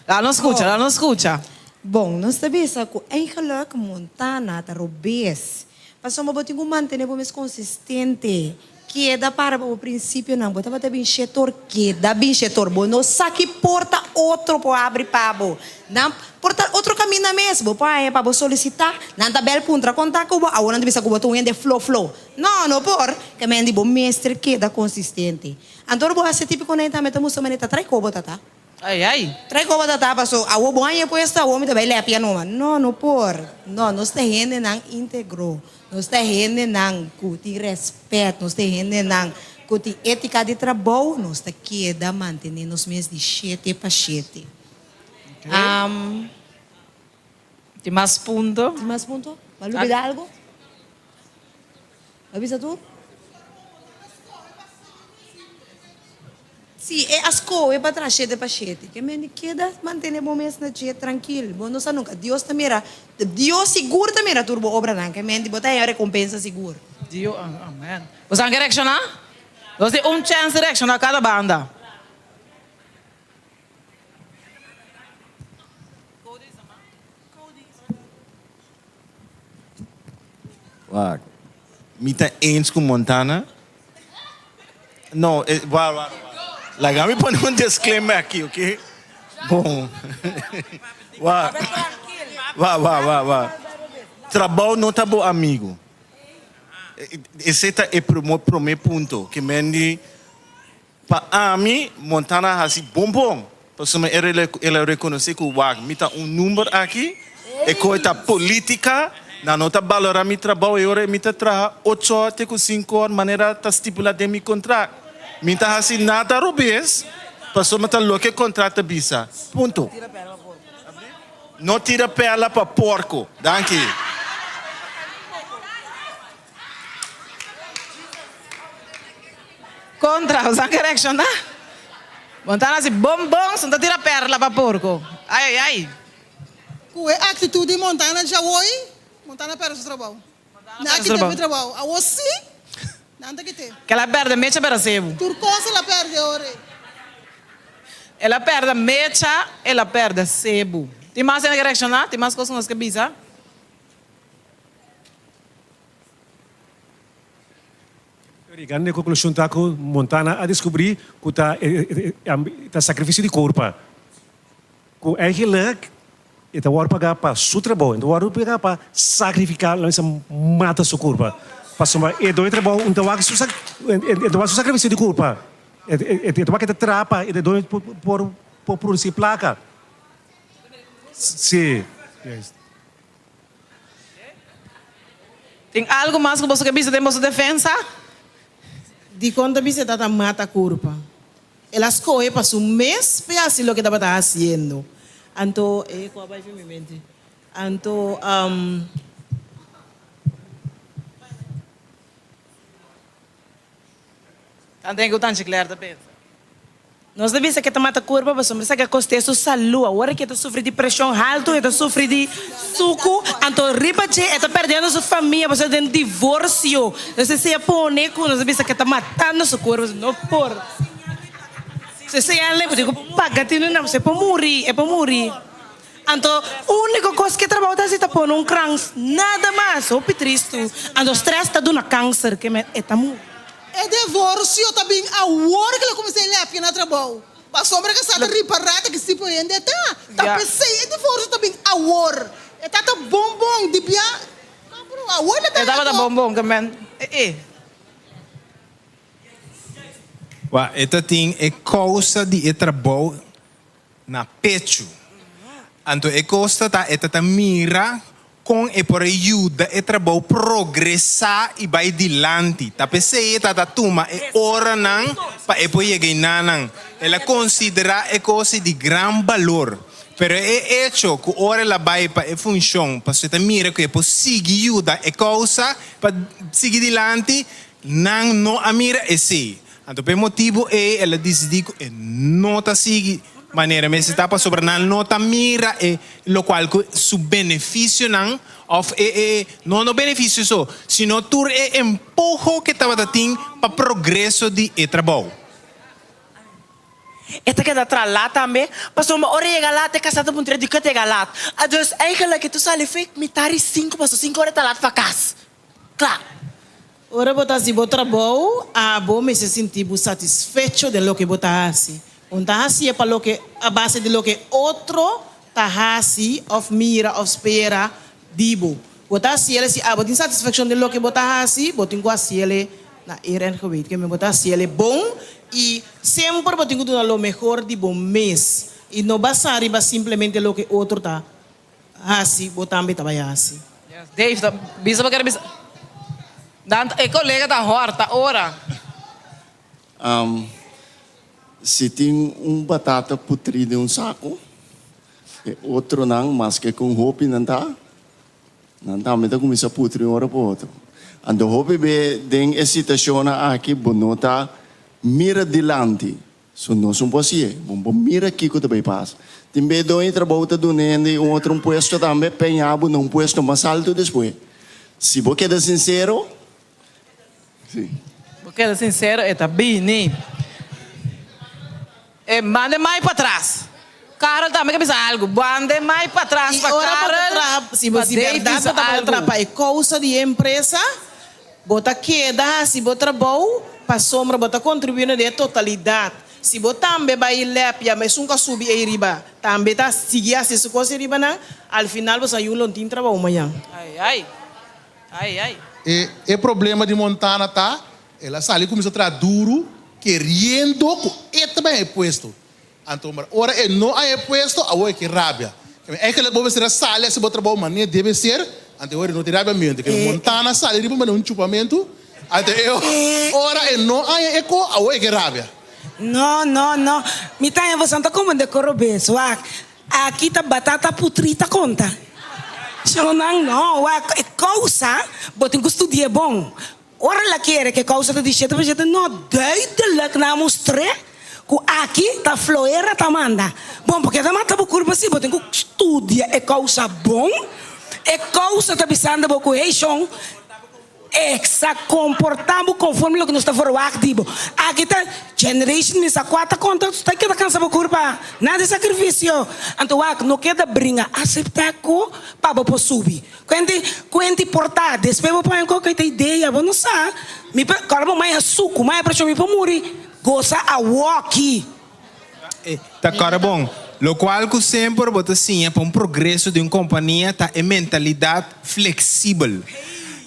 Laat nos skucha, laat nos skucha. Bon, nos ta bisa ku eigenlijk Montana ta robes. Pasobra bo tin ku mantené bo mes konsistente. Keda para pa bo prinsipionan. Bo tabata bin shetor, keda bin shetor. Bo no sa ki porta otro por habri pa bo. Nan por ta otro kaminda mes. Bo por haña pa bo solisitá. Nan ta bèl puntra kontak ku bo. Awor nan ta bisa ku bo ta un hende flo flo. No, no por. Ke men di bo mester keda konsistente. Anto ora bo hasi típiko nan tambe ta mustra manera ta trae kobo ta ta. Ai ai. Trae kobo ta ta paso awor bo haña puesto awor mi ta bai lèpia numa. No, no por. No, nos ta hendenan íntegro. Nos ta hendenan ku tin rèspèt. Nos ta hendenan ku tin étika di trabou. Nos ta keda mantené nos mes di shete pa shete. Tin mas punto? Tin mas punto? Bo a lubida algu? Bo a bisa tur? Si e a skohe pa traha shete pa shete, ke men di keda mantene bo mes na dje trankil. Bo no sa nunka. Dios ta mira, Dios sigur ta mira tur bo obranan. Ke men di bo ta haña rekompensa sigur. Dio, amen. Bo sa ke reakshoná? Nos tin un chèns di reakshoná kada banda. Wak. Mi ta eens ku Montana. No, e, wa, wa, wa. Laga mi pone un disclaimer aki, oké? Bon. Wa, wa, wa, wa, wa. Trabou no ta bo amigu. Esei ta e promé punto. Ke men di, pa ami, Montana a hasi bon bon. Pasobra el a rekonosé ku wak, mi ta un number aki, e koe ta polítika, nan no ta balorá mi trabou e ora mi ta traha ocho or te ku sinku or manera ta stipulá den mi kontrakt. Mi ta hasi nada robes, pasobra ta loke e kontrakt ta bisa. Punto. No tira perla pa porko. Danki. Kontra, bo sa ke reakshoná? Bo ta hasi bon bon, su ta tira perla pa porko. Ai ai ai. Ku e aktitut di Montana djawoy, Montana pèrdè su trabou. Nan a kit'é fu trabou. Awor sí, nan ta kit'é. Kel a pèrdè mecha pero sebu. Tur kos el a pèrdè ora ei. El a pèrdè mecha, el a pèrdè sebu. Tin mas hende ke reakshoná? Tin mas kos ku nos ke bisa? Yegando na e konklushon ta ku Montana a deskubrí ku ta ta sakrifisio di kurpa ku eigenlijk e ta wòrdu pagá pa su trabou, e no ta wòrdu pagá pa sakrifiká, laat mi bisa mata su kurpa. Pasobra e doño di trabou no ta wak su e ta wak su sakrifisio di kurpa, e ta wak e ta traha pa e doño por por produsí plaka. Sí. Tin algu mas ku boso ke bisa den boso defensa? Dikon ta bisa e tata mata kurpa? El a skohe pa su mes p'e hasi loke tabata hasiendo. Anto, e ku a bai fin mi mente. Anto, Tanten ku Tanchi Claire ta pensa. Nos ta bisa ke ta mata kurpa pasobra esaki a kosté su salú. Awor ke e ta sufri di preshon haltu, e ta sufri di suku, anto riba dje e ta perdiendo su famia pasobra den divorsio. Nos esei a pone ku nos ta bisa ke ta matando su kurpa, no por. Si esei a lei bo tin ku paga tinu nan, pasobra e por muri, e por muri. Anto úniko kos ke trabou ta hasi ta pone un krans, nada mas. Hopi tristu. Anto strès ta duna kanser ke e ta muri. E divorcio ta bin awor cu lo cuminsa e lepia na trabou. Pasobra cu sa ta ripara ta ki tipo hende e ta. Ta pesey e divorcio ta bin awor. E ta ta bon bon di bia awor lo ta E tabata bon bon ke men e. Wa e ta tin e causa di e trabou na pechu. Anto e kos ta ta e ta ta mira kon e por a yuda e trabou progresá i bai dilanti. Ta p'esei e ta ta tuma e oranan pa e por yega einanan. El a konsiderá e kos ei di gran balor. Pero e echo ku ora el a bai pa e funshon pasobra e ta mira ku e por sigui yuda e kousa pa sigui dilanti, nan no a mira esei. Anto p'e motibu ei el a disidí ku e no ta sigui manera mester ta pasobra nan no ta mira e lokual ku su benefisionan òf e e no no benefisio so sino tur e empuho ke tabata tin pa progreso di e trabou. E ta keda tra lat tambe pasobra ora e yega lat e kasá ta puntra dikon e ta yega lat. Dus eigenlijk e ta sali fei mitar di sinku pasobra sinku ora e ta lat pa kas. Kla. Ora bo ta hasi bo trabou, abo mester sinti bo satisfecho den loke bo ta hasi. Bo no ta hasié pa loke a base di loke otro ta hasi òf mira òf spera di bo. Bo ta hasiel si abo tin satisfakshon den loke bo ta hasi, bo tin ku hasiel na eer en geweten. Ke men bo ta hasiel bon i semper bo tin ku duna lo mehor di bo mes i no basá riba simplemente loke otro ta Hasi, bo tambe ta bai hasi. Yes, Dave ta bisa bo kere bisa. Dan e kolega ta hòrta ora. Um, si tin un batata putrí den un saku, e otronan, maske kon hopi nan ta, nan tambe ta kuminsá putri un ora pa otro. Anto hopi be den e situashonnan aki bo no ta mira dilanti. So nos un por hasié. Bo por mira kiko ta bay pasa. Tin bes doño di trabou ta duna hende un otro un puesto tambe, peña bo na un puesto mas alto despues. Si bo keda sincero, si. Bo keda sincero e ta bini. E manda e mai patras. Karel tambe ke bisa algu. Manda e mai patras I pa ora bo ta Karel traha, si bo pa si Dave bèrdat bisa bo ta tabata algu. traha pa e kousa di e empresa. Bo ta keda hasi bo trabou pasobra bo ta kontribuí na den e totalidat. Si bo tambe bai lèpia ma esun ku a subi ei riba tambe ta sigui hasi su kos ei riba nan, al final bo sa yu lo no tin trabou mañan. Ai ai. Ai ai. E e problema di Montana ta, el a sali kuminsá traha duru keriendo ku e ta bai e puesto. Anto ora e no a e puesto, awor e ke rabia. Eigenlijk bo mester a sali hasi bo trabou manera debe ser, anto e ora e no tin rabiamentu. Ke Montana sali riba manera un chupamentu, anto e ora e no haña e ko, awor e ke rabia. No, no, no. Mi ta haña boso ta komende koro bes. Wak, aki ta batata putri ta konta. Shownan, no, wak, e kousa bo tin ku studi'é bon. Ora el a kere ku e kousa ta di shete pa shete, no, duidelijk nan a mustr'é ku aki ta floera ta manda. Bon, p'ke ta mata bo kurpa si? Bo tin ku studia e kousa bon. E kousa ta bisando bo ku, hey shon, Exa komportá bo konforme loke nos ta verwagt di bo. Aki ta generation mi sa kua ta konta ta keda kansa bo kurpa. Nada di sakrifisio. Anto wak no keda bringa aseptá ku pa bo por subi. Kuenti kuenti por ta despues bo pone koke ta idea bo no sa. Mi por kòrda bo maya suku maya preshon mi por muri gosa awoki. Ta kòrda bon. Lokual ku semper bo ta siña pa un progreso di un kompania ta e mentalidat fleksibel.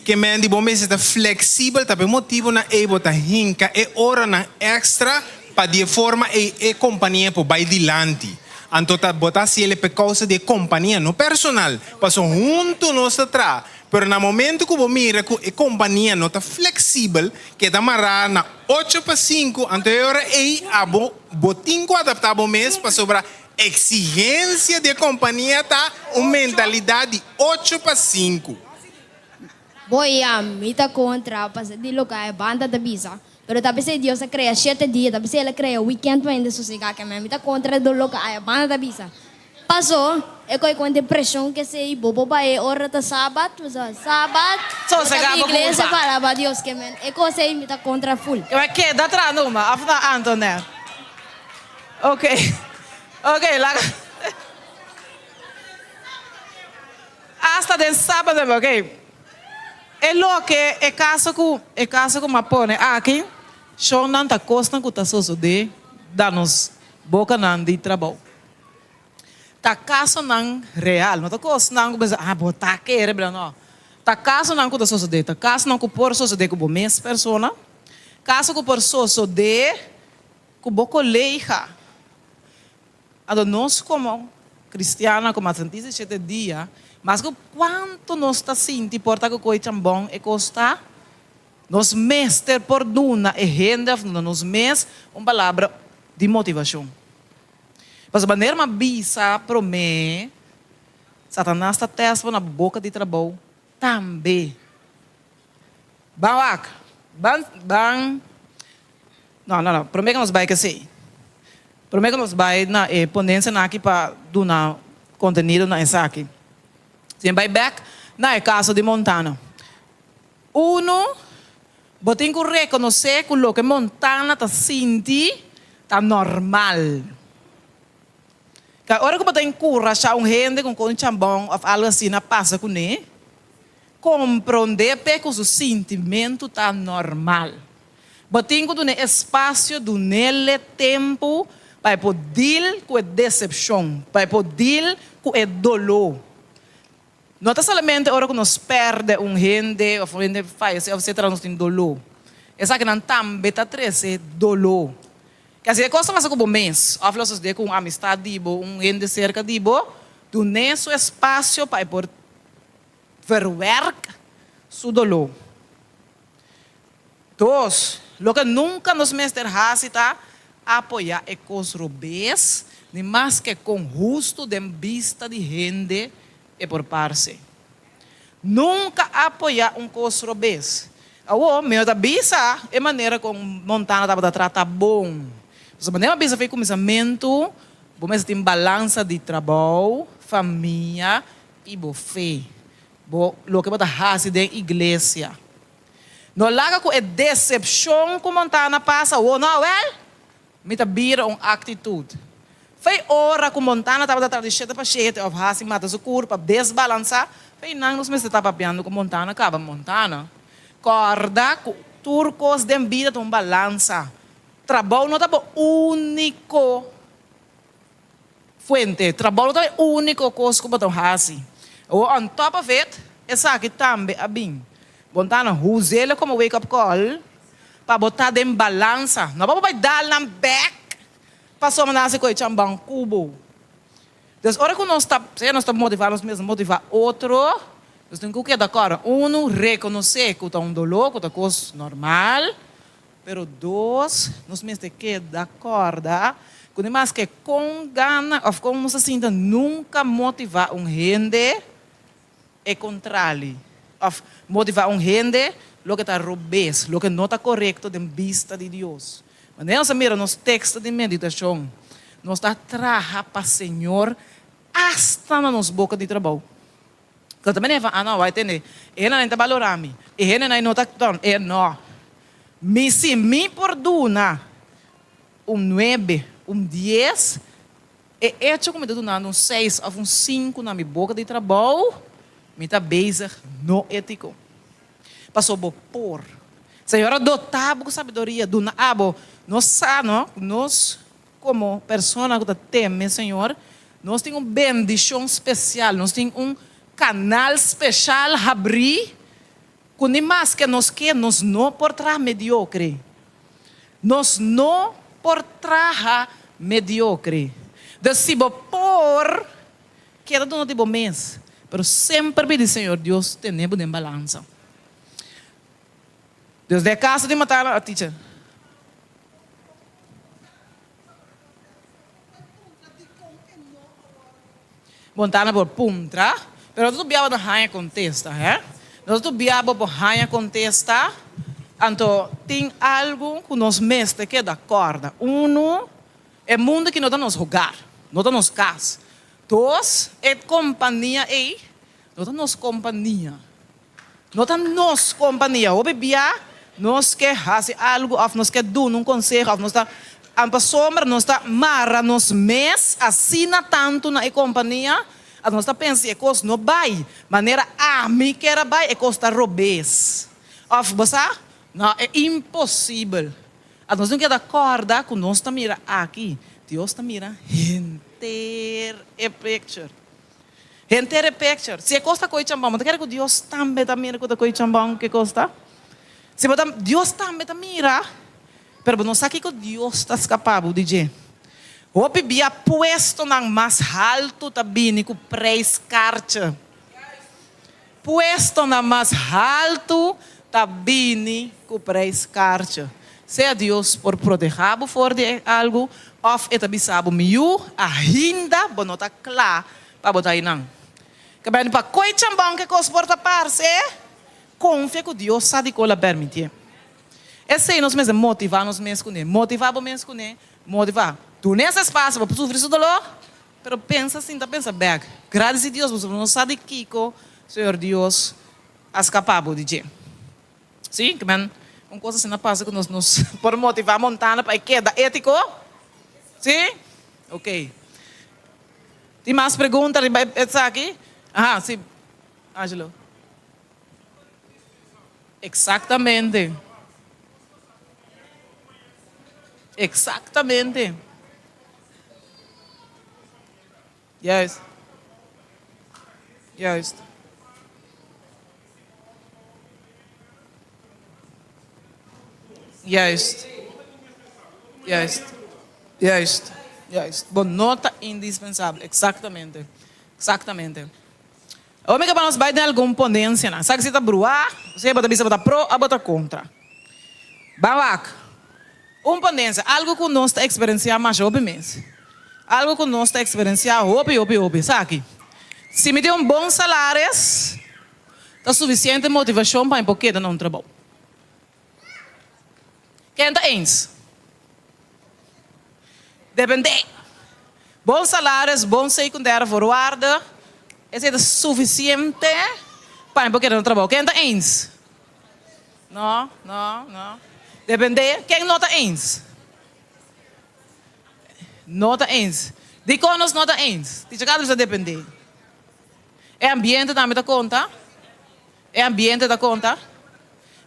Ke men di bo mester ta fleksibel ta pa e motibunan ei bo ta hinka e oranan èkstra pa di e forma ei e kompania por bai dilanti. Anto ta bo ta hasiel e pa e kousa di e kompania, no personal. Pasobra huntu nos ta traha. Pero na momento ku bo mira ku e kompania no ta fleksibel, ke ta mará na ocho pa sinku, anto e ora ei abo bo tin ku adaptá bo mes pasobra eksigensia di e kompania ta un mentalidat di ocho pa sinku. Boy ya, mi ta kontra pas di loke e banda ta bisa. Pero ta p'esei Dios a krea shete dia, ta p'esei el a krea weekend pa hende sosegá kemé. Mi ta kontra di loke e banda ta bisa. Paso, e koe kon depresion kesei bo por bai e ora ta sabat, pasobra sabat bo ta Sosega bin bo iglesia culpa. pa alaba Dios ke men e kos ei mi ta kontra ful. Ke bai keda tra numa of na Antonet? Ok ok laga hasta den sabado ok e loke e kaso ku e kaso ku mi a pone aki shownan ta kosnan ku ta sosode da nos bokanan di trabou. Ta kasonan real, no ta kosnan ku bo bisa, ah, bo ta kere bla, no. Ta kasonan ku ta sosodé, ta kasonan ku por sosodé ku bo mes persona, kaso ku por sosodé ku bo kolega. Anto nos komo kristiannan, komo atventista di shete dia, maske kuantu nos ta sinti por ta ku koe chambon e kos ta, nos mester por duna e hende òf duna nos mes un palabra di motivashon. Pasobra manera mi a bisa promé, Satanas ta tèst bo na boka di trabou tambe. Ban wak, ban, ban, no, no, no, promé ku nos bai k'esei, promé ku nos bai na e ponensianan aki pa duna kontenido na esaki, si mi bai bèk na e kaso di Montana. Uno, bo tin ku rekonosé ku loke Montana ta sinti ta normal. Ka ora ku bo ta enkurashá un hende ku un chambon òf algu asina pasa kuné, komprondé p'e ku su sintimentu ta normal. Bo tin ku dun'é espasio, dun'é tempu pa e por dil ku e desepshon, pa e por dil ku e doló. No ta solamente ora ku nos pèrdè un hende òf un hende fayesé òf etcetera nos tin doló. Esakinan tambe ta trese doló. Ke si e kos ta pasa ku bo mes òf lo sosodé ku un amistat di bo, un hende serka di bo, dun'é su espasio pa e por verwèrk su doló. Dos, loke nunka nos mester hasi ta apoyá e kos robes, ni maske kon hustu den bista di hende e por parse. Nunka apoyá un kos robes. Awor, mi no ta bisa e manera kon Montana tabata trata bon. Pasobra manera mi a bisa for e kuminsamentu, bo mester tin balansa di trabou, famia i bo fe. Bo loke bo ta hasi den iglesia. No laga ku e desepshon ku Montana pasa awor, no awel, mi ta bira un aktitut. Fei ora ku Montana tabata tra di shete pa shete òf hasi mata su kurpa desbalansá, fei nan nos mester ta papiando ku Montana kaba. Montana. Kòrda ku tur kos den bida ta un balansa. Trabou no ta bo úniko fuente. Trabou no ta e úniko kos ku bo ta hasi. Awor on top of it, esaki tambe a bin. Bo ta na huz'el komo wake up call pa bo ta den balansa. No pa bo bai dal nan bèk pasobra nan hasi koe chambon ku bo. Dus ora ku nos ta, sea nos ta motivá nos mes, motivá otro, nos tin ku keda kòrda, unu, rekonosé ku ta un doló, ku ta kos normal, pero dos, nos mester keda kòrda ku ni maske kon gana òf kon nos ta sinta nunka motivá un hende e kontrali òf motivá un hende loke ta robes, loke no ta korekto den bista di Dios. Manera nos a mira nos teksto di meditashon, nos ta traha pa Señor asta na nos boka di trabou. Nos ta manera, ah no, wak tende, e hendenan ta balorá mi, e hendenan no ta, e no. Mi si mi por duna un nuebe, un dies, E echo ku mi ta dunando un seis òf un sinku na mi boka di trabou, mi ta bezig no étiko. Pasobra bo por. Señor a dotá bo ku sabiduria, duna abo. Nos sa, no, ku nos komo persona ku ta teme Señor, nos tin un bendishon spesial, nos tin un kanal speshal habrí ku ni maske nos ke, nos no por traha mediokre. Nos no por traha mediocre. Dus si bo por, keda duna di bo mes, pero semper pidi Señor Dios tene bo den balansa. Dus den e caso di Matana, a teacher. Montana por puntra, pero no ta tur biaha bo ta haña kontesta, hè? No ta tur biaha bo por haña kontesta, anto tin algu ku nos mester keda kòrda. Unu, e mundu aki no ta nos hogar, no ta nos kas. Dos, e kompania ei no ta nos kompania. No ta nos kompania. Hopi bia nos ke hasi algu òf nos ke duna un konseho òf nos ta pasobra nos ta mara nos mes asina tantu na e kompania at nos ta pensa si e kos no bai manera ami kier a bai e kos ta robes òf bo sa no e imposibel at nos tin keda kòrda ku nos ta mira aki Dios ta mira henter e picture. Henter e picture. Si e cos ta coy chambon, bo ta kere cu Dios tambe ta mira cu ta coy chambon ke cos ta? Si bo ta, Dios tambe ta mira, pero bo no sa kico Dios ta scapa bo di dje. Hopi bia puestonan mas halto ta bini cu prijskaartje. Puestonan mas haltu ta bini ku prijskaartje. Sea Dios por proteha bo for di e algu òf e ta bisa bo, Mi yu, ainda bo no ta kla pa bo ta einan. Ke bini pa koe chambon ke kos por ta parse, konfia ku Dios sa dikon el a permitié. Esei nos mester motivá nos mes kuné. Motivá bo mes kuné, motivá. Duna es espasio pa bo sufri su doló, Pero pensa sin ta pensa bek. Gradisi Dios pasobra no sa di kiko Señor Dios a skapa bo di dje. Si, ke men un kos asina pasa ku nos nos por motiva Montana pa e keda etiko? Si? Ok. Tin mas pregunta riba esaki? Aha, si, Angelo. Exactamente. Exactamente. Juist. Juist. Juist. Juist. Juist. Juist. Bo no ta indispensabel. Exactamente. Exactamente. Awor mi ke pa nos bai den algun ponensianan. Sa ki si ta bruá, sea bo ta bisa bo ta pro o bo ta kontra. Ban wak. Un ponensia, algu ku nos ta eksperensiá masha hopi mes. Algu ku nos ta eksperensiá hopi, hopi, hopi. Sa ki? Si mi tin un bon salaris, ta sufisiente motivashon pa mi por keda na un trabou. Ken ta eens? Depende. Bon salaris, bon secundaire voorwaarden, esei ta suficiente pa mi por keda na trabou. Ken ta eens? No, no, no. Depende. Ken no ta eens? No ta eens. Dikon nos no ta eens? Ticha Carlos bisa depende. E ambiente tambe ta konta. E ambiente ta konta.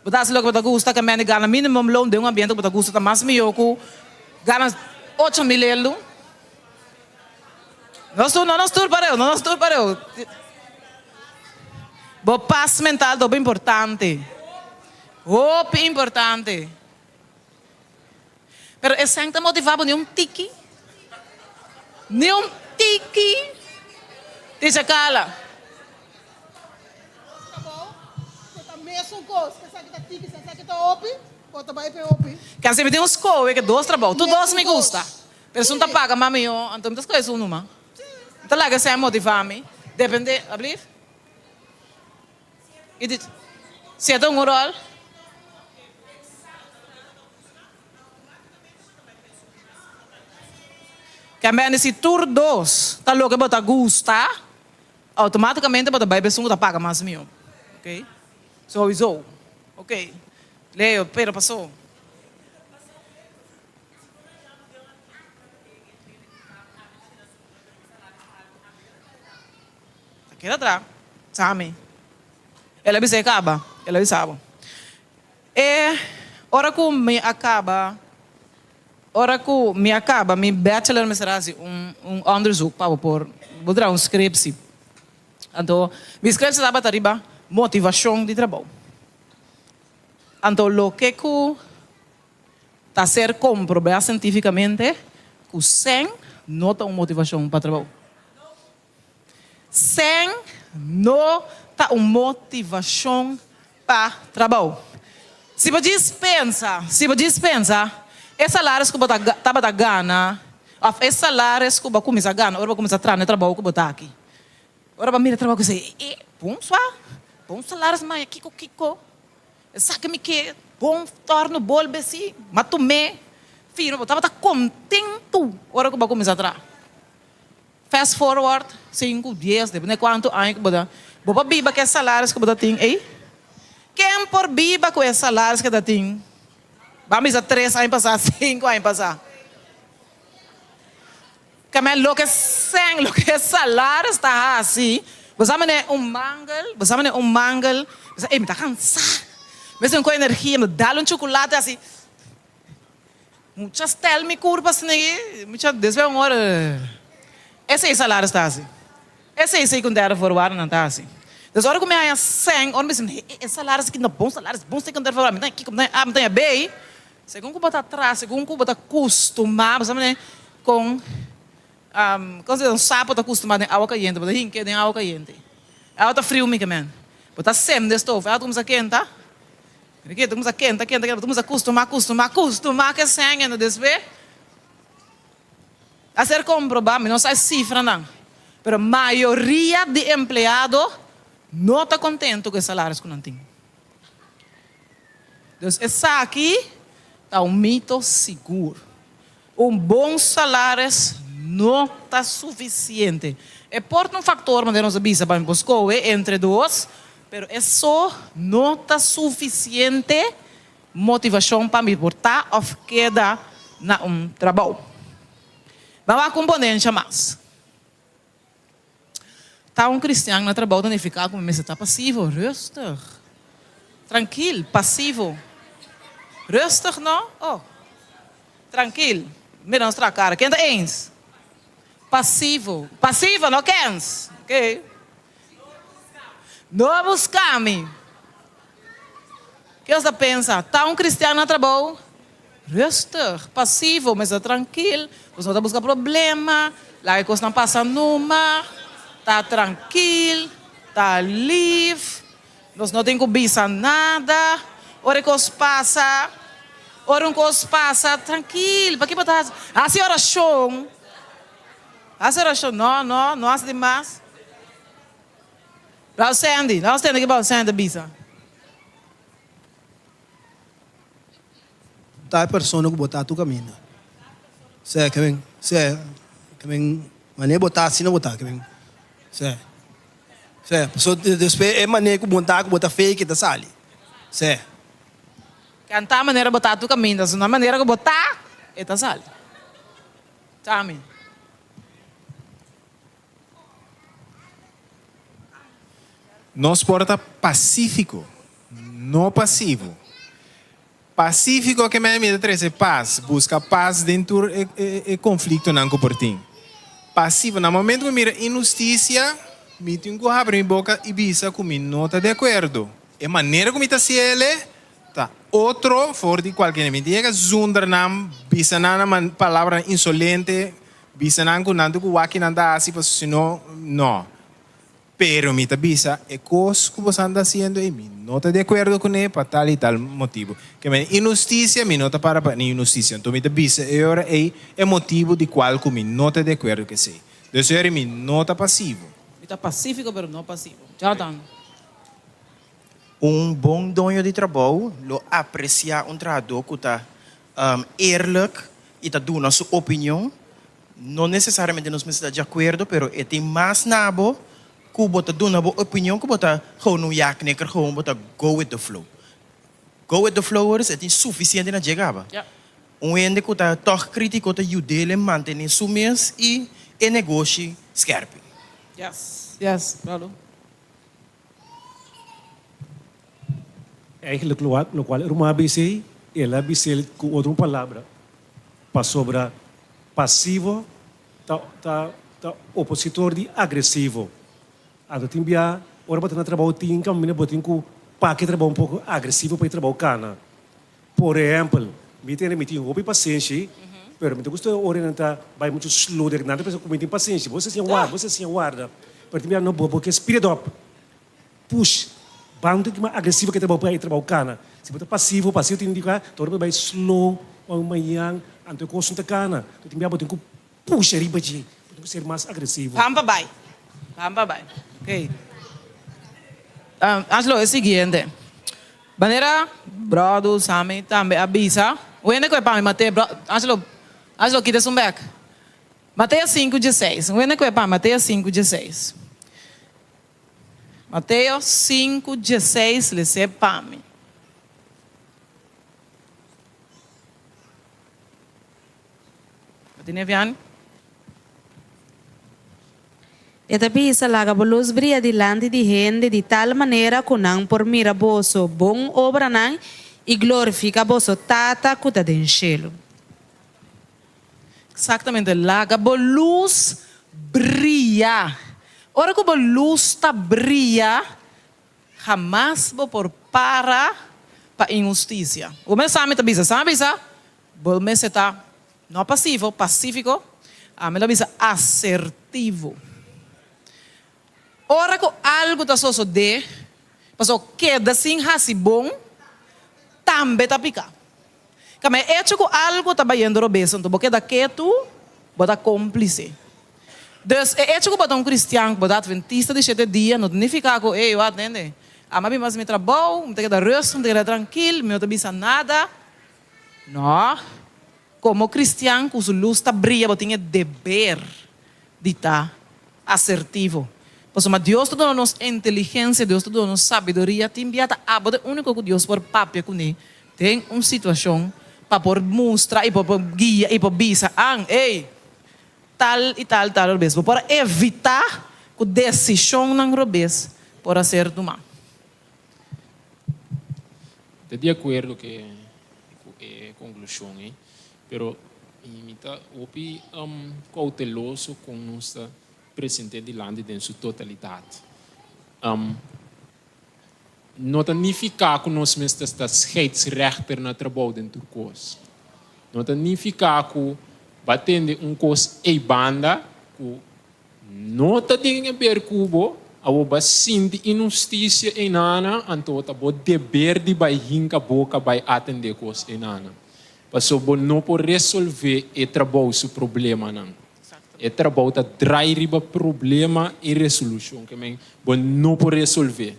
Bo ta hasi loke bo ta gusta, ke mende gana minimum loon den un ambiente ku bo ta gusta ta mas mihó ku gana 8000 eldo. Nos tur, no nos tur pareu, no nos tur pareu. Bo pas mental ta hopi importante. Hopi importante. Pero esei ta motivá bo ni un tiki? Ni un tiki? Dice Carla. Casi mi tin un scoe ke dos trabou. Tur dos mi gusta. Pero esun ta paga mas mihó, anto mi ta scoge esun numa. Mi ta laga esei motivá mi. Depende, alblief? I di, Si e ta un ròl. Kemben di si tur dos ta loke bo ta gusta, outomátikamente bo ta bai pa esun ku ta paga mas mihó. Oké. Souiso. Oké. Leo, pero pasó. Ta keda tra, Sami. El a bisa e kaba, el a bisa bo. E ora ku mi a kaba, ora ku mi a kaba mi bachelor mester a hasi un un onderzoek pa bo por bo traha un scriptie. Anto mi scriptie tabata riba motivashon di trabou. Anto loke ku Ta ser komprobá sientífikamente ku sèn no ta un motivashon pa trabou. Sèn no ta un motivashon pa trabou. Si bo djis pensa, si bo djis pensa, e salaris ku bo ta tabata gana òf e salaris ku bo a kuminsá gana ora bo a kuminsá traha na e trabou ku bo ta aki. Ora bo a mira e trabou ku esei, e bon swa, bon salaris maya kiko kiko. Esaki mi ke bon torno bolbe si, ma tum'é firme. Bo tabata kontentu ora ku bo a kuminsá traha. Fast forward sinku, dies, depende kuantu aña ku bo ta, bo por biba ku e salaris ku bo ta tin ei? Ken por biba ku e salaris ku e ta tin? Ban bisa tres aña pasá, sinku aña pasá. Kame loke sèn, loke e salaris ta hasi, bo sa manera un mangel, bo sa manera un mangel, bo sa, ey mi ta kansá, mi mester un ku energia, mi dal un chukulate hasi, mucha stèl mi kurpa asina aki, mucha despues un ora, esei salaris ta hasi, esei secundaire voorwaardennan ta hasi. Dus ora ku mi haña sèn, ora mi bisa, e salaris aki ta bon salaris, bon secundaire voorwaarden, mi ta haña kiko, mi ta haña A, mi ta haña B, Segun ku bo ta tras, segun ku bo ta kustumá, bo sa manera kon kon se un sapo ta kustumá den awa kayente, bo ta hink'é den awa kayente. E awa ta friu mi ke men. Bo ta sende stof, e awa ta kuminsá kenta, e ta kuminsá kenta, kenta, kenta, bo ta kuminsá kustumá, kustumá, kustumá ku e sèn endo despues a ser komprobá, mi no sa e sifranan, pero mayoria di empleado no ta kontentu ku e salaris ku nan tin. Dus esaki ta un mito sigur. Un bon salaris no ta sufisiente. E por ta un faktor, manera nos a bisa, pa mi por skohe entre dos, pero e so no ta sufisiente motivashon pa mi por ta òf keda na un trabou. Ban wak un ponensha mas. Ta un cristian na trabou ta nifica cu mi mester ta pasivo, rustig, trankil, pasivo, rustig no, oh, trankil, mira nos traha cara, ken ta eens? Pasivo, pasivo no kens, ok, no busca mi, ke nos ta pensa, ta un cristian na trabou? Rustig, pasivo, mester trankil, nos no ta buska problema, laga e kosnan pasa numa, ta trankil, ta lif, nos no tin ku bisa nada, ora e kos pasa, ora un kos pasa, trankil, paki bo ta hasi, hasi orashon, hasi orashon, no, no, no hasi dimas. Bou Sandy, nos tende ki bou Sandy ta bisa. Ta e persona ku bo ta tur kaminda. Sè, ke men, sè, ke men manera bo ta asina bo ta, ke men, sè, sè. Pasobra despues e manera ku bo ta, ku bo ta fake ta sali, sè. Kanta manera bo ta tur kaminda, so na manera ku bo ta, e ta sali. Tami. Nos por ta pasífiko. no pasivo. Pasífiko ke men mi ta trese pas, buska pas den tur e e konfliktonan ku por tin. Pasivo, na momento ku mi mira inhustisia, mi tin ku habri mi boka i bisa ku mi no ta di akuerdo. E manera ku mi ta hasi el ta otro for di kualke hende. Mi tin yega zundra nan, bisa nan nan palabranan insolente, bisa nan ku nan tin ku wak ki nan ta hasi pasobra si no, no. Pero mi ta bisa, e kos ku bosan ta hasiendo ei, mi no ta di akuerdo kuné pa tal i tal motibu. Ke men inhustisia, mi no ta para pa inhustisia. Anto mi ta bisa e ora ei e motibu di kual ku mi no ta di akuerdo ku esei. Dus e ora ei mi no ta pasivo. Mi ta pasífiko pero no pasivo. Jonathan. Un bon doño di trabou lo apresiá un trahadó ku ta eerlijk i ta duna su opinion. No nesesariamente nos mester ta di akuerdo, pero e tin mas na bo ku bo ta duna bo opinion ku bo ta gewoon un ja-knikker, gewoon bo ta go with the flow. Go with the flowers e tin sufisiente na dje kaba. Un hende ku ta tòg krítiko ta yud'el mantené su mes i e negoshi skèrpi. Yes, yes, Ralu. Eigenlijk locual e ruman a bisa ei, el a bisa el cu otro un palabra, pasobra pasivo ta ta ta opositor di agresivo. Anto tin bia ora bo ta na trabou tin caminda bo tin cu paki e trabou un poco agresivo pa e trabou cana. Por ehempel, mi tende mi tin hopi pasenshi, pero mi ta gusta ora nan ta bai muchu slow, nan ta pensa cu mi tin pasenshi, bo sa siña warda, bo sa siña warda, pero tin bia no bo bo ke speed it up, push, ban tin mas agresivo ke trabou pa e trabou cana. Si bo ta pasivo, pasivo tin di ta ora bo ta bai slow, ora mañan, anto e cos no ta cana, tin bia bo tin cu Pusha riba dje, bo tin ku ser mas agresivo. Ban pa bai. Ban pa bai. Ok. Angelo, e siguiente. Manera Brodu, Sammy tambe a bisa. Wende ku e pa mi Mateo, Angelo, Angelo kita esun bek. Mateo sinku dieseis. Wende ku e pa mi Mateo sinku dieseis. Mateo sinku dieseis lese pa mi. Bo tin Evian? E ta bisa, Laga bo lus bria dilanti di hende di tal manera ku nan por mira boso bon obranan i glorifiká boso Tata ku ta den shelu. Eksaktamente, laga bo lus bria. Ora ku bo lus ta bria, hamas bo por para pa inhustisia. Bo mester sa mi ta bisa? Sa mi bisa? Bo mester ta no pasivo, pasífiko, ami lo bisa asertivo. Ora ku algu ta sosodé, pasobra keda sin hasi bon tambe ta piká. Kamba e echo ku algu ta bayendo robes, anto bo keda ketu, bo ta kómplise. Dus, e echo ku bo ta un kristian, ku bo ta atventista di shete dia, no ta nifiká ku, ey, wak, nende, ami a bin hasi mi trabou, mi ta keda rùstig, mi ta keda trankil, mi no ta bisa nada. No. Komo kristian ku su lus ta bria bo tin e deber di ta asertivo. Pasobra Dios ta duna nos inteligensia, Dios ta duna nos sabiduria, tin bia ta abo ta e úniko ku Dios por papia kuné den un situashon pa por mustra i por guia i por bisa an, ey, tal i tal tal robes. Bo por a evitá ku desishonnan robes por a ser tumá. Ta di akuerdo ku e konklushon ei, pero mi ta hopi kouteloso kon nos ta present'é dilanti den su totalidat. No ta nifiká ku nos mester ta scheidsrechter na trabou den tur kos. No ta nifiká ku bo a tende un kos ei banda ku No ta den e ber ku bo, awor bo a sinti inhustisia einana, anto ta bo deber di bai hinka boka bai atendé kos einana. Pasobra bo no por resolvé e trabou su problemanan. E trabou ta drai riba problema i resolushon, ke men bo no por resolvé.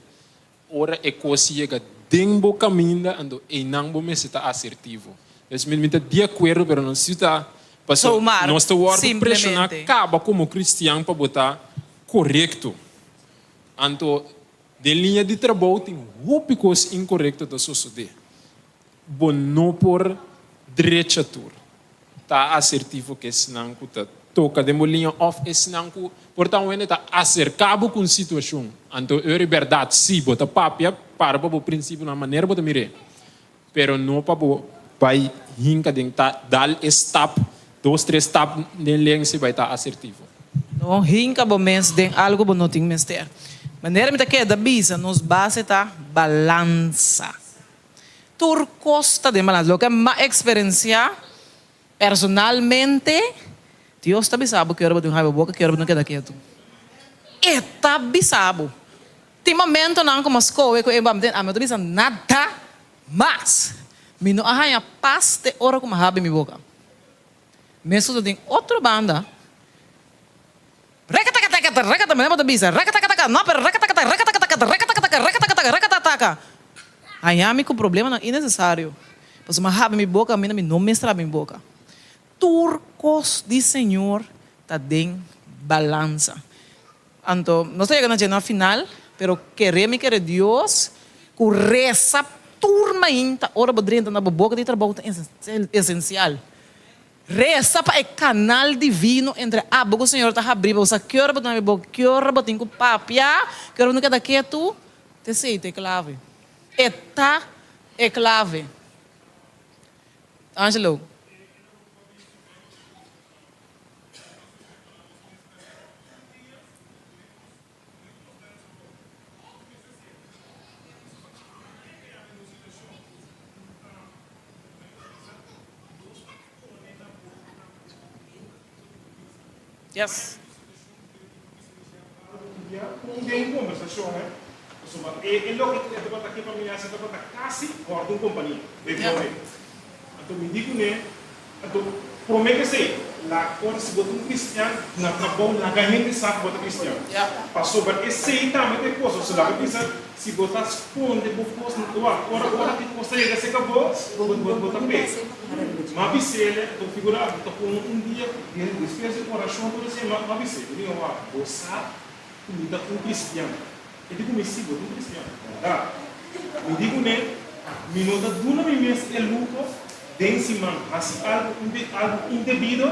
Ora e kos yega den bo kaminda, anto einan bo mester ta asertivo. Dus mi ta di akuerdo, pero no si ta pasobra Zomaar, nos ta wòrdu preshoná simplemente. kaba komo kristian pa bo ta korekto. Anto den liña di trabou tin hopi kos inkorekto ta sosodé. Bo no por drecha tur. Ta asertivo ku esnan ku ta toka den bo liña òf esnan ku por ta un hende ta aserká bo ku un situashon. Anto e ora e bèrdat, sí, bo ta papia. para pa bo prinsipionan manera bo ta mir'é. Pero no pa bo bai hinka den ta dal e stap, dos tres stap den lense bai ta asertivo. No hinka bo mes den algo bo no tin mester. Manera mi ta keda bisa nos base ta balansa. Tur kos ta den balansa. Loke mi a eksperensiá personalmente, Dios ta bisa bo ki ora bo tin habi bo boka, ki ora bo tin keda ketu. E ta bisa bo. Tin momentonan ku mi a skohe ku e mi ta ami no ta bisa nada mas. Mi no a haña pas te ora ku mi a habi mi boka. Mesun ta den otro banda. Rakatakataka rakata manera bo ta bisa rakatakataka no pero rakatakata rakatakataka rakatakataka rakatakataka rakatataka haña mi ku problemanan innesesario pasobra mi a habri mi boka aminda mi no mester habri mi boka tur kos di Señor ta den balansa anto nos ta yega na dje na final pero kere mi kere Dios ku resa tur mainta ora bo drenta na bo boka di trabou ta esensial. Resa pa e kanal divino entre abo ku Señor ta habrí pa bo sa ki ora bo tin habrí bo, ki ora bo tin ku papia, ki ora bo tin keda ketu. Ta esei ta e klave. E ta e klave. Angelo. Yes. Den kombersashon e pasobra e loke ku e tabata ke pa mi hasi tabata kasi hòrta un kompania BBOB. Anto mi di kuné, anto promé ku esei, la ora si bo ta un kristian na trabou laga hende sa ku bo ta kristian. Pasobra esei tambe ta e kos, pasobra laga bisa si bo ta skonde bo kos ora ora ki kos ta yega serka bo, bo ta peka. M'a bis'el, anto figura bo ta pone un dia despues di orashon tur esei, m'a bis'el, mi di, wak, bo sa ku mi ta un kristian. E di ku mi, Si, bo ta un kristian. Bèrdat. Mi di kuné, Mi no ta duna mi mes e luho den siman hasi algu algu indebido,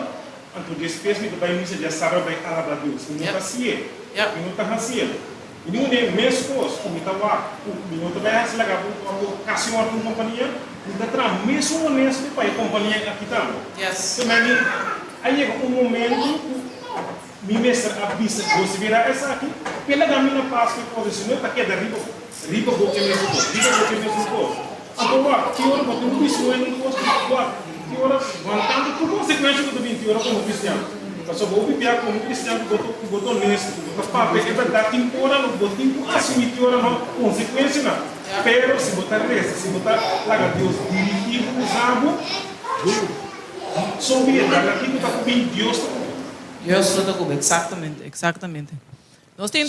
anto despues mi ta bai misa djasabra bai alabá Dios. Mi no ta hasié. Mi no ta hasié. Mi di kuné, Meskos ku mi ta wak ku mi no ta bai hasi laga bo ku kasi ora ku un kompania, mi ta traha mesun honesto pa e kompania aki tambe. Te mi a yega un momento ku. Mi mester a bisa bo si bira esaki, p'e laga mi na pas ku e kos ei, si no e ta keda riba riba bo e mesun kos, riba bo e mesun kos. Anto wak, ki ora bo tin un bisueño di kos ku wak, ki ora wantando tur konsekuensha ku ta bin ki ora komo kristian. Pasobra bo bibia komo kristian ku bo ta ku bo ta onesto, ku bo ta papia e bèrdat, tin ora lo bo tin ku asumí ki ora no konsekuensianan. Pero si bo ta resa, si bo ta laga Dios dirigí bo, usa bo, so bien, laga kiko ta ku bin Dios ta ku bo. Dios lo ta cu bo, exactamente, exactamente. Nos tin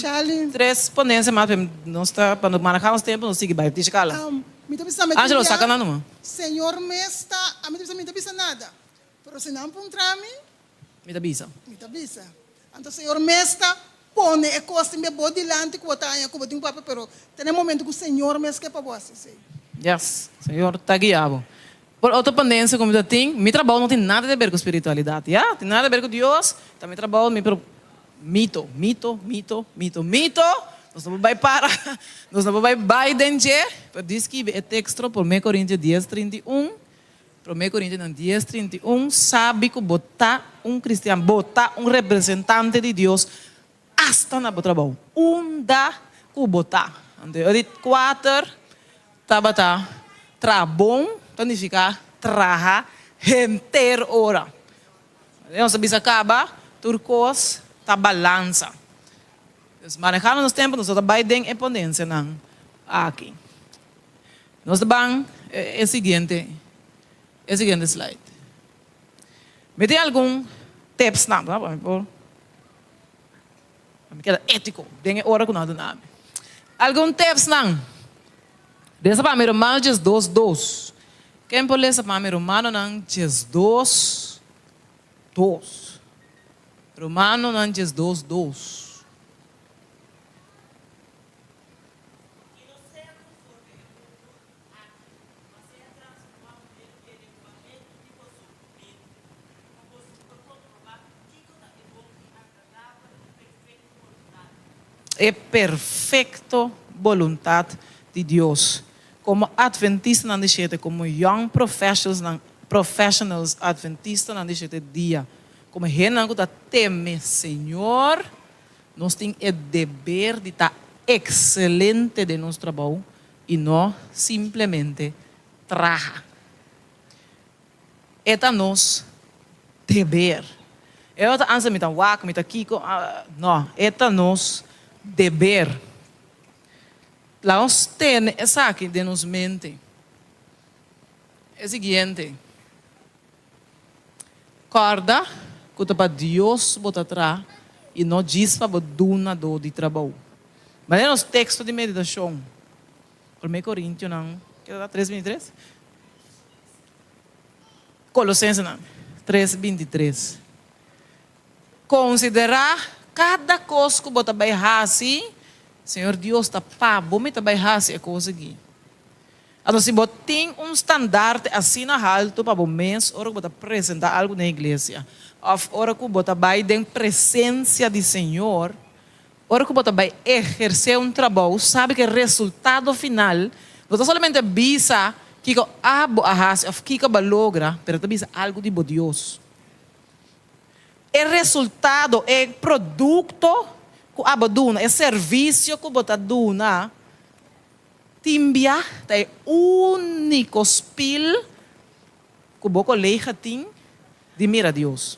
tres ponencia mas, pero nos ta, pa nos maneha nos tempo, nos sigui bay. Dice Carla. Mi ta bisa mi tin Angelo, bia, saca nan numa. Señor mes ta, ami ta bisa mi ta bisa nada, pero si nan puntra mi, Mi ta bisa. Mi ta bisa. Anto Señor mes ta pone e cos tin bia bo dilanti cu bo ta haña cu bo tin cu papia, pero ta na e momento cu Señor mes ke pa bo haci esey. Yes, Señor ta guia bo. Por otro ponensia ku mi ta tin, mi trabou no tin nada di ber ku spiritualidat, ya, tin nada di ber ku Dios, ta mi trabou, mi pro, mito, mito, mito, mito, mito, nos no por bai para, nos no por bai bai den dje, pero di skibi e tekstro Promé Korintio dies 31, Promé Korintionan dies 31, sabi ku bo ta un kristian, bo ta un representante di Dios asta na bo trabou, unda ku bo ta. Anto e di kuater tabata traha bon, ta nifiká traha henter ora. Nos ta bisa kaba, tur kos ta balansa. Dus manehando nos tempu nos no ta bai den e ponensianan aki. Nos ta ban e siguiente e siguiente slide. Mi tin algun tipsnan pa mi por. Mi keda étiko den e ora ku nan a duna mi. Algun tipsnan. Lesa pa mi Romano 12, dos. Ken por lesa pa mi Romanonan 12, dos? Romanonan 12, dos. E perfekto boluntat di Dios. Komo Atventistanan di shete, komo Young Professionalsnan, Professionals Atventistanan di shete dia, komo hendenan ku ta teme Señor, nos tin e deber di ta ekselente den nos trabou i no simplemente traha. E ta nos deber. E no ta ansa mi ta wak, mi ta kiko, no, e ta nos deber. Laga nos tene esaki den nos mente. E siguiente, Kòrda ku ta pa Dios bo ta traha i no djis pa bo dunadó di trabou. Manera nos teksto di meditashon, Promé Korintionan, ke ta 3, 23? Kolosensenan 3, 23. Konsiderá kada kos ku bo ta bai hasi, Señor Dios ta pa bo mi ta bai hasi e kos aki. Anto si bo tin un standarte asina haltu pa bo mes ora ku bo ta presentá algu den iglesia òf ora ku bo ta bai den presensia di Señor, ora ku bo ta bai ehersé un trabou, sabi ku e resultado final no ta solamente bisa kiko abo a hasi òf kiko bo a logra, pero ta bisa algu di bo Dios. E resultado, e produkto ku abo duna, e servisio ku bo ta duna, tin bia ta e úniko spil ku bo kolega tin di mira Dios.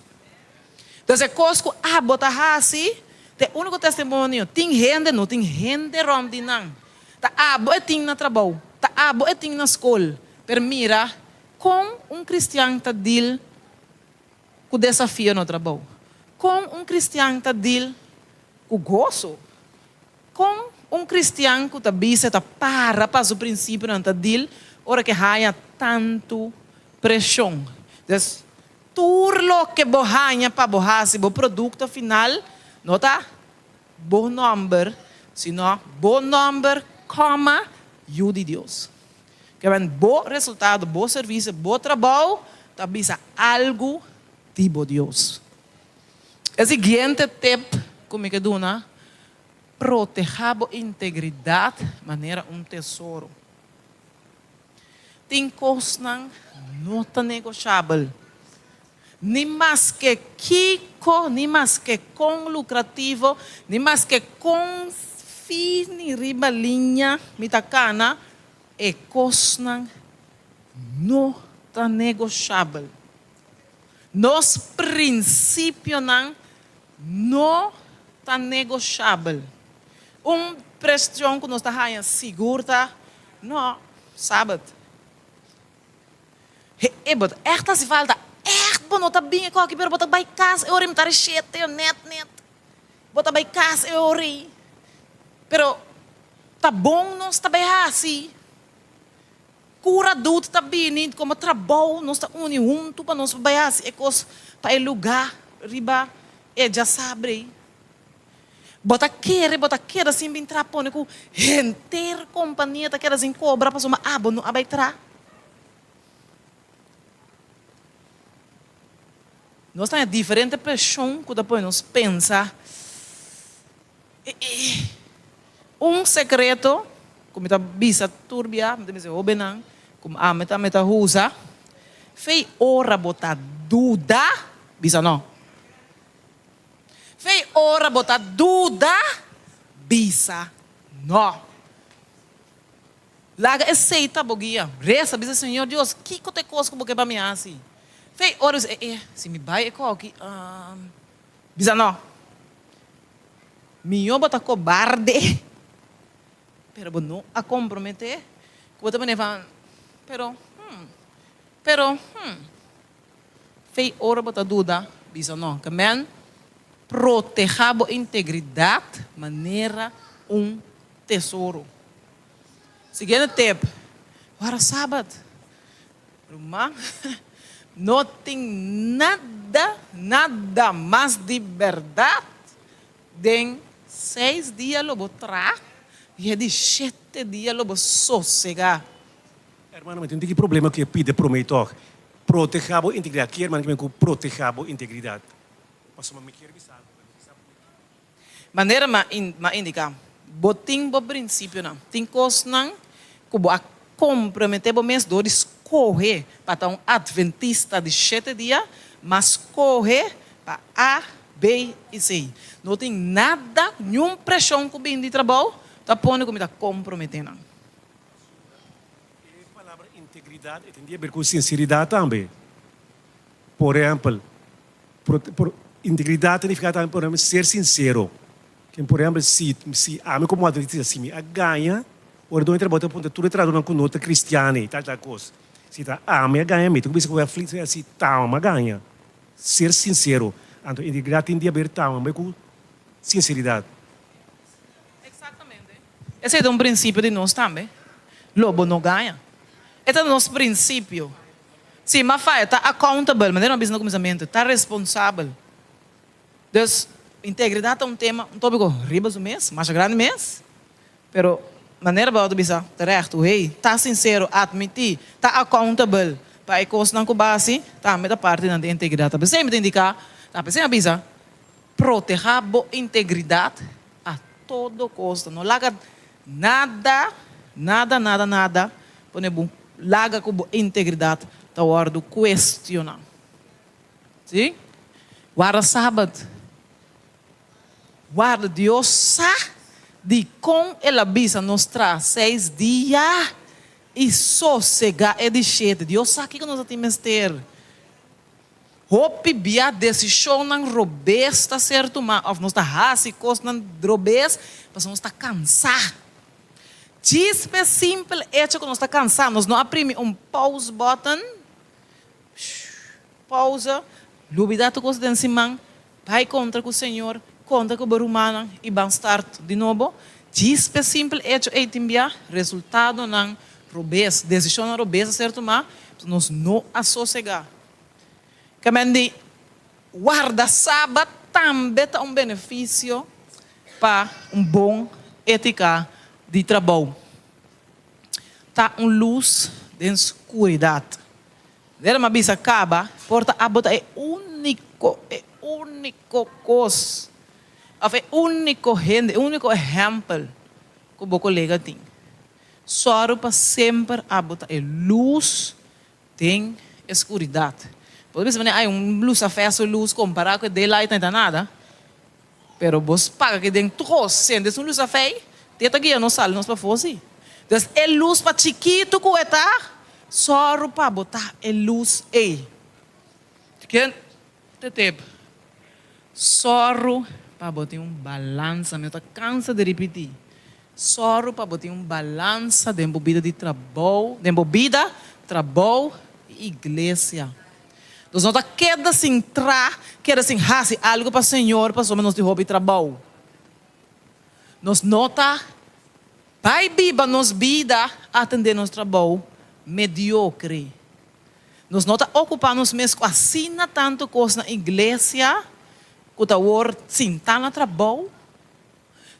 Entonces e kos ku abo ta hasi ta e úniko testimonio. Tin hende, no tin hende rònt di nan. Ta abo e tin na trabou, ta abo e tin na skol. Pero mira kon un kristian ta dil ku desafio na trabou. Kon un kristian ta dil ku goso. Kon un kristian ku ta bisa ta para pa su prinsipionan ta dil ora ke haña tantu preshon? Des, tur loke bo haña pa bo hasi bo produkto final no ta bo nòmber, sino bo nòmber kòma Yu di Dios. Kebèn bo resultado, bo servisio, bo trabou ta bisa algu di bo Dios. E siguiente tip ku mi ke duna, Protehá bo integridat manera un tesoro. Tin kosnan no ta negoshabel. Ni maske kiko, ni maske kon lukrativo, ni maske kon fini riba liña mi ta kana, e kosnan no ta negoshabel. Nos prinsipionan no ta negoshabel. Un prestion ku nos ta haña sigur ta, No, Sabat. He, bo ta ègt hasi falta. Ègt bo no ta bin e koki, pero bo ta bai kas e ora ei mi ta reshete yo nèt nèt. Bo ta bai kas e ora ei. Pero ta bon nos ta bai hasi. Cura Dut ta bini como trabou, nos ta uni hunto pa nos bai hasi e cos pa e luga riba e djasabre. Bo ta kere bo ta keda sin bin traha pone cu henter compania ta keda sin cobra pasobra abo no a bai traha. Nos ta haña diferente presion cu ta pone nos pensa. Un sekreto ku mi ta bisa tur bia, mi ta bisa e hóbennan ku ami tambe ta usa, Fei ora bo ta duda, bisa no. Fei ora bo ta duda, bisa no. Laga esei ta bo guia. Resa, bisa, Señor Dios, kiko ta e kos ku bo ke pa mi hasi? Fei ora bo bisa, e, e, si mi bai e koki, bisa no. Mihó bo ta kobarde, pero bo no a komprometé ku bo ta pone van, pero, hmm, pero, hmm. Fei ora bo ta duda, bisa no. Ke men protehá bo integridat manera un tesoro. Siguiente tip, wara sabat. Ruman, no tin nada, nada mas di bèrdat. Den seis dia lo bo tra i e di shete dia lo bo sosegá. Hermano, mi tin tiki problema ku e pide promé tòg. Protehá bo integridat. Ki hermano ki men ku protehá bo integridat? Pasobra mi kier bisa algu, pero mi sa ku mi. Manera mi a indiká, bo tin bo prinsipionan. Tin kosnan. ku bo a komprometé bo mes dor di skohe pa ta un Adventista di shete dia, m'a skohe pa A, B i C. No tin nada, niun preshon ku bini di trabou ta pone ku mi ta komprometé nan. E palabra integridat e tin di haber ku sinseridat tambe. Por ehèmpel, por integridat ta nifiká tambe por ehèmpel ser sinsero. Ken por ehèmpel si si ami komo adventista si mi a gaña, ora doño trabou ta puntra tur e trahadónan ku no ta kristian ei tal tal kos. Si ta ami a gaña mi ta ku bisa ku afli si ta ami a gaña. Ser sinsero. Anto integridat tin di haber tambe ku sinseridat. Exactamente. Esei ta un principio di nos tambe. Lo bo no gaña. E ta nos principio. Si m'a faya, ta accountable, manera m'a bisa na cuminsamentu, ta responsabel. Dus, integridad ta un tema, un topico riba su mes, masha grandi mes. Pero, manera bo ta bisa terecht, hey, ta sincero, admiti, ta accountable pa e cosnan cu bo a haci, tambe ta parti nan di integridad. Ta pesey mi ta indica, ta pesey mi a bisa, Protehá bo integridat a todo kosto. No laga nada, nada, nada, nada pone bo laga ku bo integridat ta wòrdu kuestioná. Sí? Warda Sabat. Warda. Dios sa dikon El a bisa nos traha seis dia i sosegá e di shete. Dios sa kiko nos a tin mester. Hopi bia desishonnan robes ta ser tumá òf nos ta hasi kosnan robes pasobra nos ta kansá. Djis p'e simpel echo ku nos ta kansá, nos no a primi un pause button, pausa, lubidá tur kos den siman, bai kontra ku Señor, kontra ku bo rumannan i ban start di nobo. Djis p'e simpel echo ei tin bia resultadonan robes, desishonnan robes a ser tumá pasobra nos no a sosegá. Kemen di warda Sabat tambe ta un benefisio pa un bon étika di trabou. Ta un lus den skuridat. Manera mi a bisa kaba, por ta abo ta e úniko, e úniko kos, òf e úniko hende, e úniko ehèmpel ku bo kolega tin. Sòru pa semper abo ta e lus Den e skuridat. Bo ta bisa manera ay un lusafè su lus kompará ku e daylight no ta nada. Pero bo spaga ki den tur kos sende su lusafè ei, te ta guia nos sali nos pafó si. Des e lus pa chikitu ku e ta, sòru pa bo ta e lus ei. Ken te tep? Sòru pa bo tin un balansa. Mi no ta kansa di ripití. Sòru pa bo tin un balansa den bo bida di trabou, den bo bida, trabou i iglesia. Nos no ta keda sin tra, keda sin hasi algu pa Señor pasobra nos tin hopi trabou. Nos no ta bai biba nos bida atendé nos trabou mediokre. Nos no ta okupá nos mes ku asina tantu kos na iglesia ku ta wor sintá na trabou.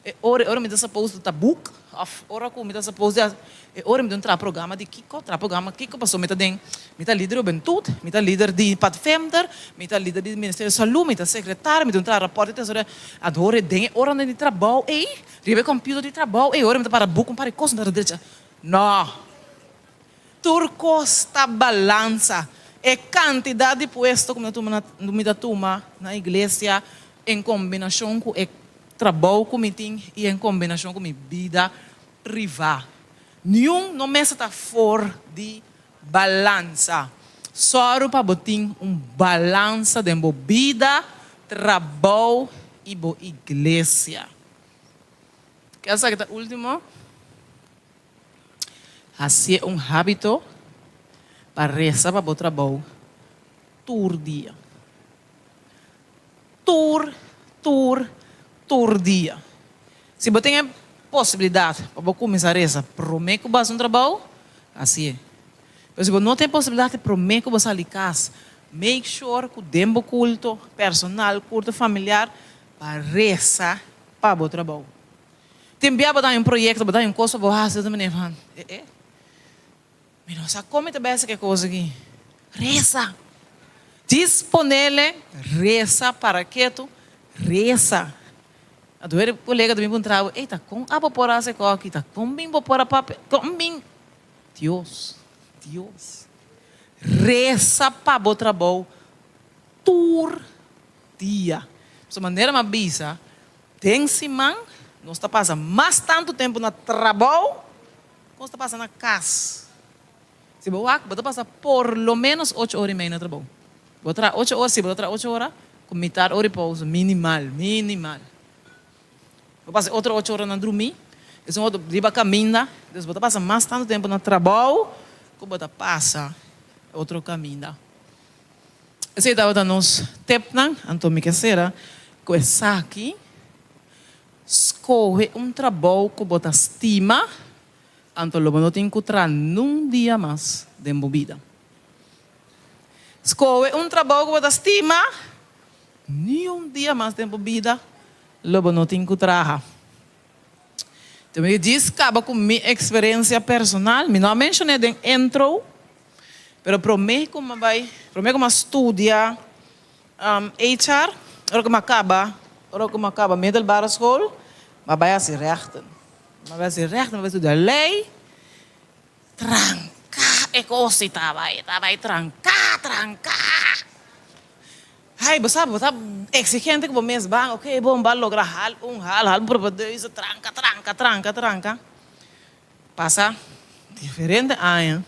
E ora, e ora mi ta suppose di ta boek, of ora ku mi ta suppose di hasi, e ora mi ta traha programa di kiko, traha programa kiko, pasobra mi ta den, mi ta lider di hubentut, mi ta lider di Padventer, mi ta lider di Ministerio di Salú, mi ta sekretario, mi ta traha rapòrt di tesoreria. Ador e den e oranan di trabou ei, riba e computer di trabou ei, ora mi ta para boek un par di kos, mi ta drecha. No! Tur kos ta balansa. E kantidat di puesto ku mi ta tuma na mi ta tuma na iglesia en kombinashon ku e trabou ku mi tin i en kombinashon ku mi bida privá. Niun no mester ta for di balansa. Sòru pa bo tin un balansa den bo bida, trabou i bo iglesia. Ke esaki ta último? Hasié un hábito pa resa pa bo trabou tur dia. Tur, tur, tur dia. Si bo tin e posibilidat pa bo kuminsá resa promé ku bo hasi un trabou, hasié. Pero si bo no tin e posibilidat promé ku bo sali kas, make sure ku den bo kulto personal, kulto familiar, pa resa pa bo trabou. Tin bia bo ta un proyekto, bo ta un kos pa bo hasi, bo ta mira van, eh eh, mi no sa kon mi ta besa ku e kos aki. Resa! Disponele, resa para ketu, resa. A duer e kolega ta bin puntra bo, ey ta kon abo por hasi e kos aki? Ta kon bin bo por a papia? Kon bin? Dios, Dios. Resa pa bo trabou tur dia. Pasobra manera mi a bisa, den siman nos ta pasa mas tantu tempu na trabou ku nos ta pasa na kas. Si bo wak, bo ta pasa por lo ménos ocho ora i mei na trabou. Bo traha ocho ora, si bo ta traha ocho ora, ku mitar ora i pousa, minimal, minimal. Bo pasa e otro ocho ora na drumí, esun otro riba kaminda. Dus bo ta pasa mas tantu tempu na trabou ku bo ta pasa otro kaminda. Esei tabata nos tepnan, anto mi ke sera ku esaki, Skohe un trabou ku bo ta stima, anto lo bo no tin ku traha nun dia mas den bo bida. Skohe un trabou ku bo ta stima, niun dia mas den bo bida lo bo no tin ku traha. Te mi djis kaba ku mi eksperensia personal, mi no a menshon'é den intro, pero promé ku mi a bai, promé ku mi a studia HR, ora ku mi a kaba, ora ku mi a kaba middelbare school, mi a bai hasi rechten. Mi a bai hasi rechten, mi a bai studia lei, tranká e kos ei ta bai, ta bai tranká, tranká. Hay, bo sa, bo ta exigente ku bo mes ban, ok, bon, bo a logra hal un, hal, hal un propedeuse, tranka, tranka, tranka, tranka. Pasa diferente aña,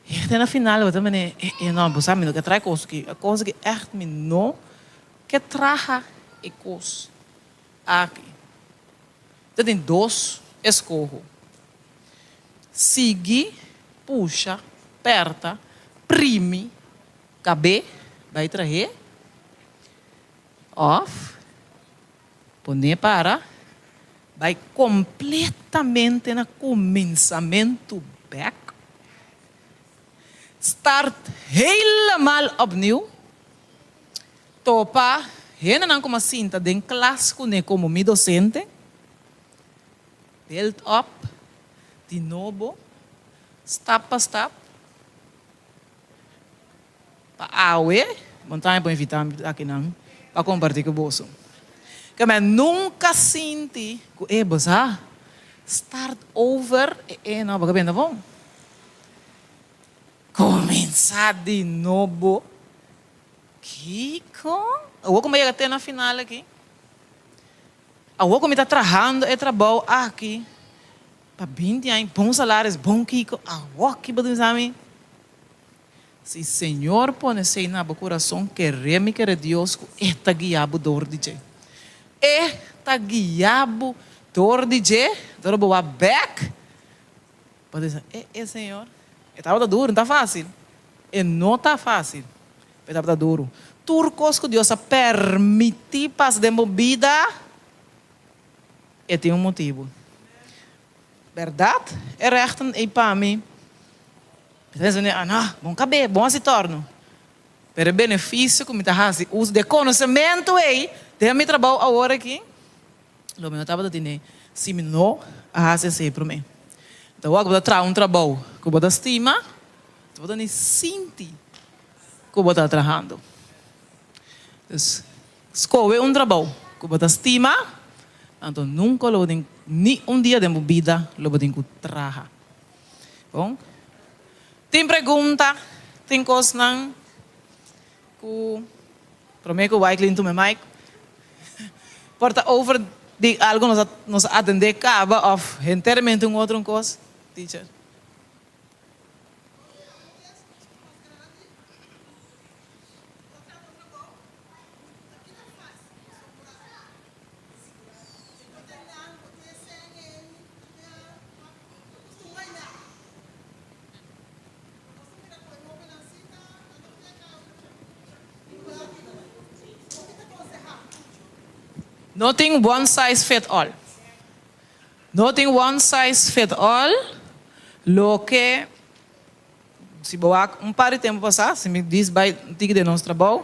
i te na final bo ta mene, eh, eh, no, bo sa, mi no ke traha e kos aki, e kos aki ègt mi no ke traha e kos aki. Ta tin dos eskoho, sigui, pusha, pèrta, primi, Kab'é bai trah'é òf pon'é para bai kompletamente na kuminsamentu bèk, start helemaal opnieuw, topa hendenan ku a sinta den klas kuné komo mi dosente, build up di nobo, stap pa stap. Pa awe, Montaña por invita mi akinan pa comparti cu boso. Ke men nunca sinti cu e bo sa start over e e no bo ka benta bon. Cuminsa di nobo. Kico? Awor cu mi a yega te na final aki. Awor cu mi ta trahando e trabou aki. Pa 20 aña, bon salaris, bon kiko, awoki bo ta bisa mi? Si Señor pone esei na bo kurason, kere mi kere Dios ku E ta guia bo dor di dje. E ta guia bo dor di dje, dor bo wak bek, bo ta bisa, E, e Señor, e tabata duru, no ta fásil. E no ta fásil, pero e tabata duru. Tur kos ku Dios a permití pasa den bo bida, E tin un motibu. Bèrdat, e rèchten ei pa mi. Mi ta pensa, Ah, no, bon kab'é, bon hasi tòrnu. Pero e benefisio ku mi ta hasi uso di e konosementu ei den mi trabou awor aki, lo mi no tabata tene si mi no a hasi esei promé. Ta wak bo ta traha un trabou ku bo ta stima, bo ta ni sinti ku bo ta trahando. Dus, Skohe un trabou ku bo ta stima, anto nunka lo bo tin ni un dia den bo bida lo bo tin ku traha. Bon, tin pregunta, tin kosnan ku promé ku Wyclin tuma e mic por ta over di algu nos a nos a atendé kaba òf henteramente un otro kos, teacher? No tin one size fit all. No tin one size fit all. Loke Si bo wak un par di tempu pasá, si mi dis bai tiki den nos trabou,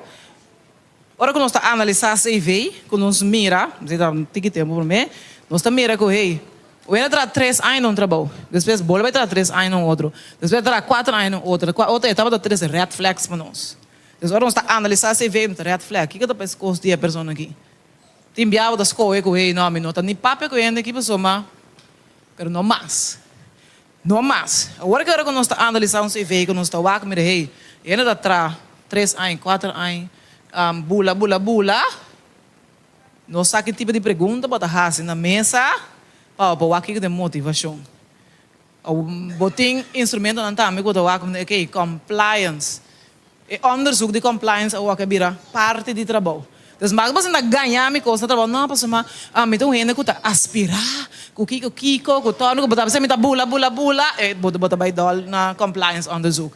ora ku nos ta analisá CV, ku nos mira, si ta un tiki tempu promé, nos ta mira ku hey, bo a traha tres aña na un trabou, despues bolbe bai traha tres aña na un otro, despues a traha kuater aña na un otro, kua otro e tabata tres red flags pa nos. Des ora nos ta analisá CV, nos ta red flag, kiko ta pa es kos di e persona aki? Tin bia bo ta skohe ku hey, no, mi no ta ni papia ku hende aki pasobra, pero no mas. No mas. Awor ki ora ku nos ta analisá un CV ku nos ta wak mira hey, hende ta tra tres aña, kuater aña, bula bula bula. Nos sa ki tipo di pregunta bo ta hasi na mesa pa bo por wak kiko ta e motivashon. Bo tin instrumentonan tambe ku bo ta wak okay, compliance. E onderzoek di compliance awor ke bira parti di trabou. Dus mas bo sinta gaña mi kos na trabou, no pasobra mi ta un hende ku ta aspirá ku kiko kiko, ku tòrnu ku bo ta bisa mi ta bula bula bula, e bo ta bai dòl na compliance onderzoek.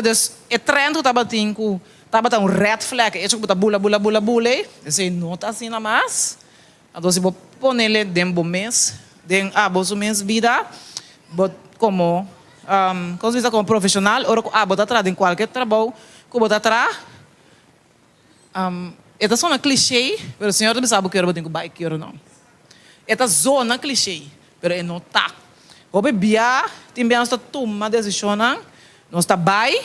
Dus e trend ku tabatin ku Tabata un red flag e hecho ku bo ta bula bula bula bula ei, esei no ta asina mas. Anto si bo ponele den bo mes, den abo su mes bida, bo komo komo se bisa komo profeshonal ora ku abo ta traha den kualke trabou ku bo ta traha, e ta sona cliché pero Señor ta bisa bo ki ora bo tin ku bai ki ora no. E ta zona cliché pero e no ta. Hopi bia tin bia nos ta tuma desishonnan, nos ta bai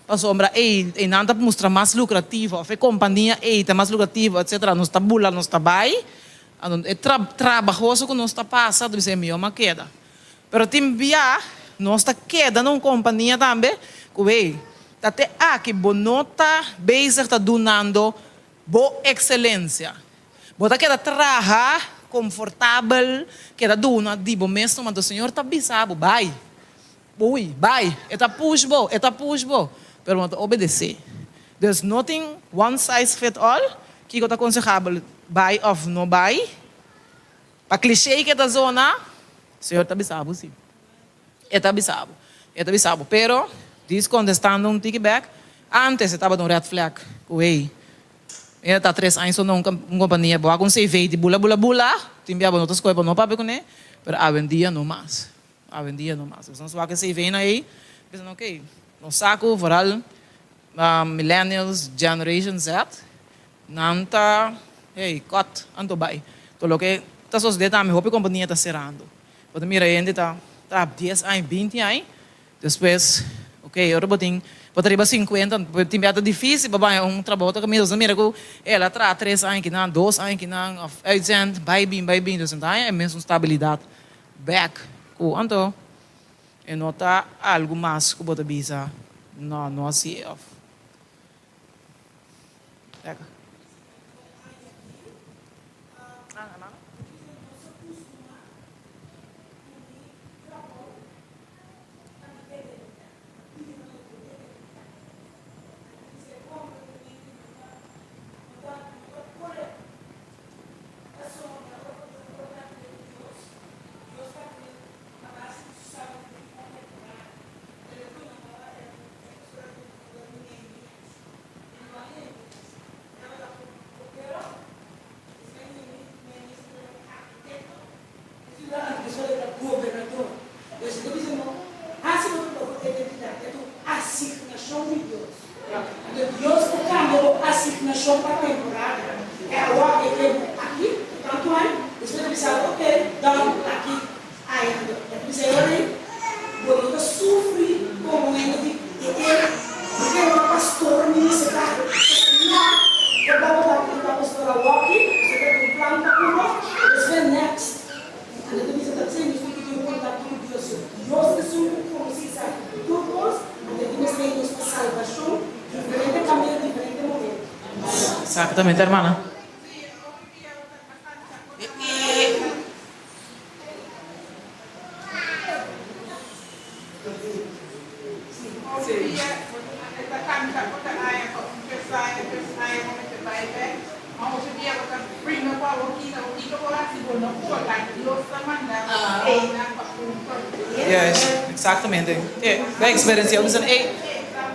Pasobra ei, einan ta mustra mas lucrativo, of e compania ei ta mas lucrativo, etcetera. Nos ta bula, nos ta bai, anto e tra, trabahoso cu nos ta pasa, ta bisa e mihor m'a keda. Pero tin bia nos ta keda na un compania tambe cu ei, ta te aki bo no ta bezig ta dunando bo excelencia. Bo ta keda traha confortabel, keda duna di bo mes numa, anto Señor ta bisa bo, bai. Ui, bai! E ta push bo, e ta push bo, pero bo no ta obedesé. Dus no tin one size fit all, kiko ta konsehabel bai òf no bai. Pa cliché ke ta zona, Señor ta bisa bo si. E ta bisa bo, e ta bisa bo. Pero, dis kontestando un tiki bèk, antes e tabata un red flag ku hey, e ta tres aña so na un kompania, bo a ku un CV di bula bula bula, tin bia bo no ta skohe pa no papia kuné, pero awendia no mas. Awendia no mas. Nos wak e CV-nan ei, bisa nan ok, nos sa ku vooral millennials, generation Z, nan ta hey, cut anto bai. To loke ta sosode tambe hopi kompania ta serando. Bo ta mira hende ta traha dies aña, binti aña, despues ok, ora bo tin, bo ta riba sinkuenta, tin bia ta difisil pa baña un trabou ta kaminda. Bo ta mira ku el a traha tres aña kinan, dos aña kinan, òf uitzend, bai bin, bai bin. Dus nan ta haña e mesun stabilidat. Bek ku anto e no ta algu mas ku bo ta bisa no no hasi of Bek. Exactamente, hermana. Yes, exactamente. E bo experiencia bo bisa ey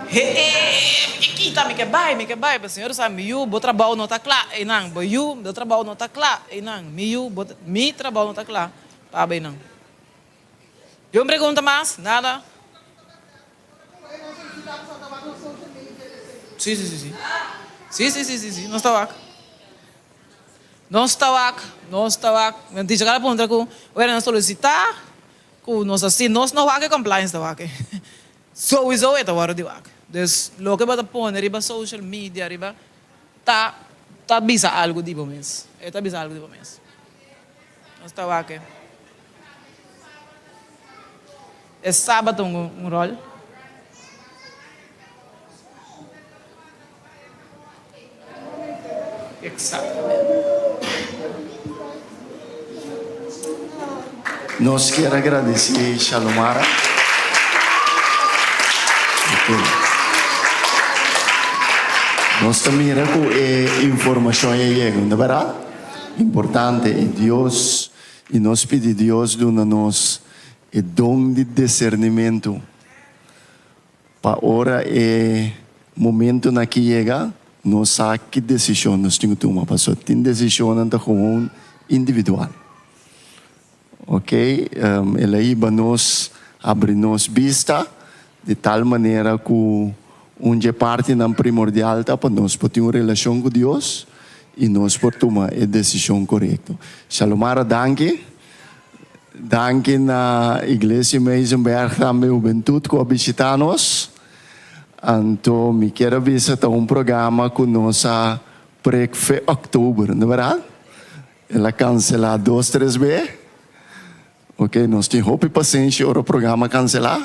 he mi ke kita mi ke bai mi ke bai pero señor sa mi yu bo trabou no ta kla eynan bo yu bo trabou no ta kla eynan mi yu bo mi trabou no ta kla pa bo eynan. Yon pregunta mas? Nada? Sí, sí, sí, sí. Sí, sí, sí, sí, sí. Nos ta wak. Nos ta wak, nos ta wak. Mi teacher a puntra ku ora nan solisitá ku nos a si nos no wak e compliance ta wak e. Souiso e ta wòrdu di wak. Dus loke bo ta pone riba social media riba ta ta bisa algu di bo mes. E ta bisa algu di bo mes. Nos ta wak e. E sabat ta hunga un ròl. Exactamente. Nos kier a gradeci Shalomara. Nos ta mira cu e informacion ya yega, no ta berdad? Importante y Dios y nos pidi Dios duna nos e don di discernimento. Pa ora e momentonan aki yega, nos sa ki desishon nos tin ku tuma, pasobra tin desishonnan ta gewoon individual. Ok, el a hiba nos abri nos bista di tal manera ku un dje partinan primordial ta pa nos por tin un relashon ku Dios i nos por tuma e desishon korekto. Shalomara danki. Danki na Iglesia Muizenberg tambe hubentud cu a bishita nos. Anto mi kier a bisa ta un programa cu nos a prek fe october, no berdad? El a cancela dos tres be. Ok, nos tin hopi pasenshi ora programa cancela.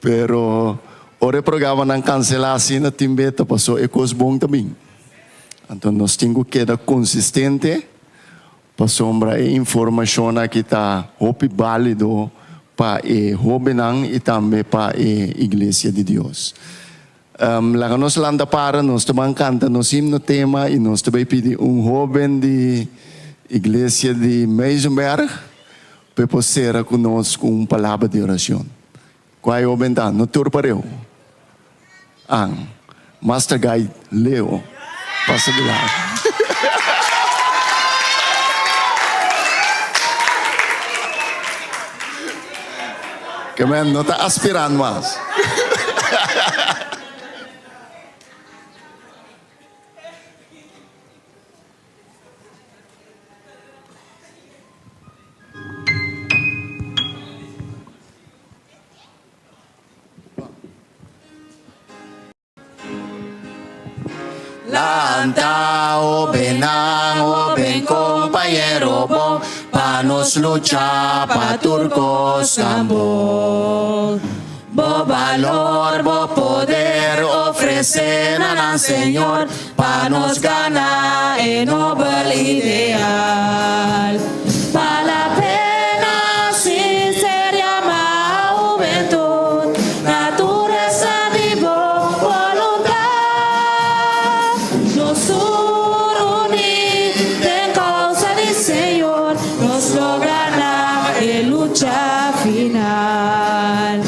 Pero ora e programanan cancela asina tin be ta paso e cos bon ta bin. Anto nos tin cu keda consistente. Pasobra e informashon aki ta hopi bálido pa e hóbennan i tambe pa e Iglesia di Dios. Laga nos lanta para, nos ta ban kanta nos himno tema i nos ta bai pidi un hóben di Iglesia di Muizenberg pa e por sera ku nos ku un palabra di orashon. Kua e hóben ta? No tur pareu. An. Master Guide Leo pasa dilanti. Ke men no ta aspirant mas. Lanta, hobennan, hoben kompañero bon, pa nos lucha pa tur kosnan bon. Bo balor, bo poder ofresé na nan Señor, pa nos gana e nobel ideal. Pa la pena sin ser yamá hubentud, naturesa di bo boluntat. Nos tur uní den kousa di Señor, nos lo gana e lucha final.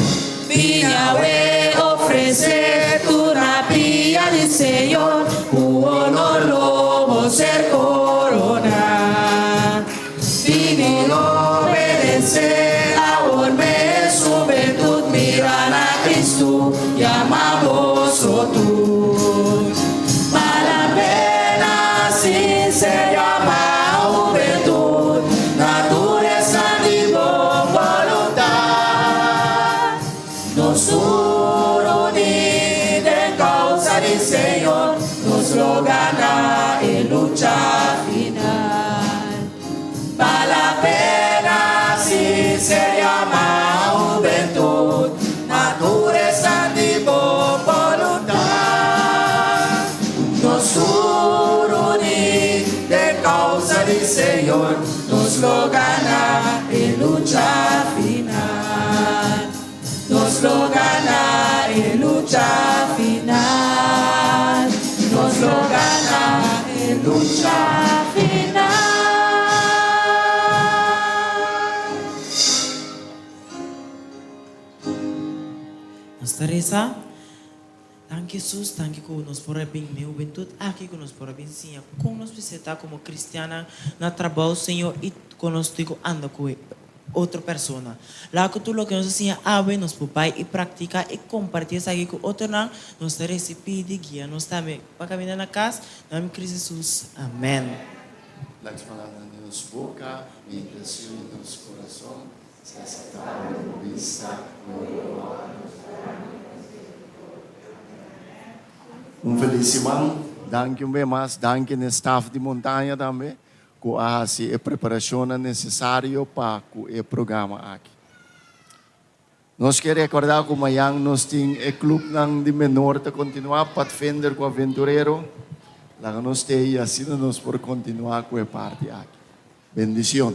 Piñawe ofresé tur na pia di Señor, ku honor lo bo ser koroná. Bini obedesé awor mes hubentud, mira na Cristo, yama boso tur. Pa la pena sin ser yamá hubentud, na tur esnan di bon boluntat. Nos tur uní den kousa di Señor, nos lo gana e lucha final. Pa la pena si ser yamá hubentud, na tur esnan di bon boluntat. Nos tur uní den kousa di Señor, nos lo gana e lucha final. Nos lo gana e lucha final. Nos lo gana e lucha final. Nos ta resa, Danki Hesus, danki ku nos por a bin den hubentut aki, ku nos por a bin siña kon nos mester ta komo kristiannan na trabou, Señor, i kon nos tin ku anda ku e otro persona. Laga ku tur loke nos a siña awe nos por bai i praktiká i kompartí esaki ku otronan. Nos ta resipí di guia nos tambe pa kaminda na kas. Na nomber di Cristo Jesus. Amèn. Laga palabra di nos boka, meditacion di nos corazon sea aceptabel den bo bista, o Jehová, nos Grandi Un feliz siman. Danki un bes mas. Danki n'e staff di Montaña tambe ku a hasi e preparashonnan nesesario pa ku e programa aki. Nos ke rekordá ku mayan nos tin e klupnan di menor ta kontinuá, Padvinder ku Aventurero. Laga nos te i asina nos por kontinuá ku e parti aki. Bendicion.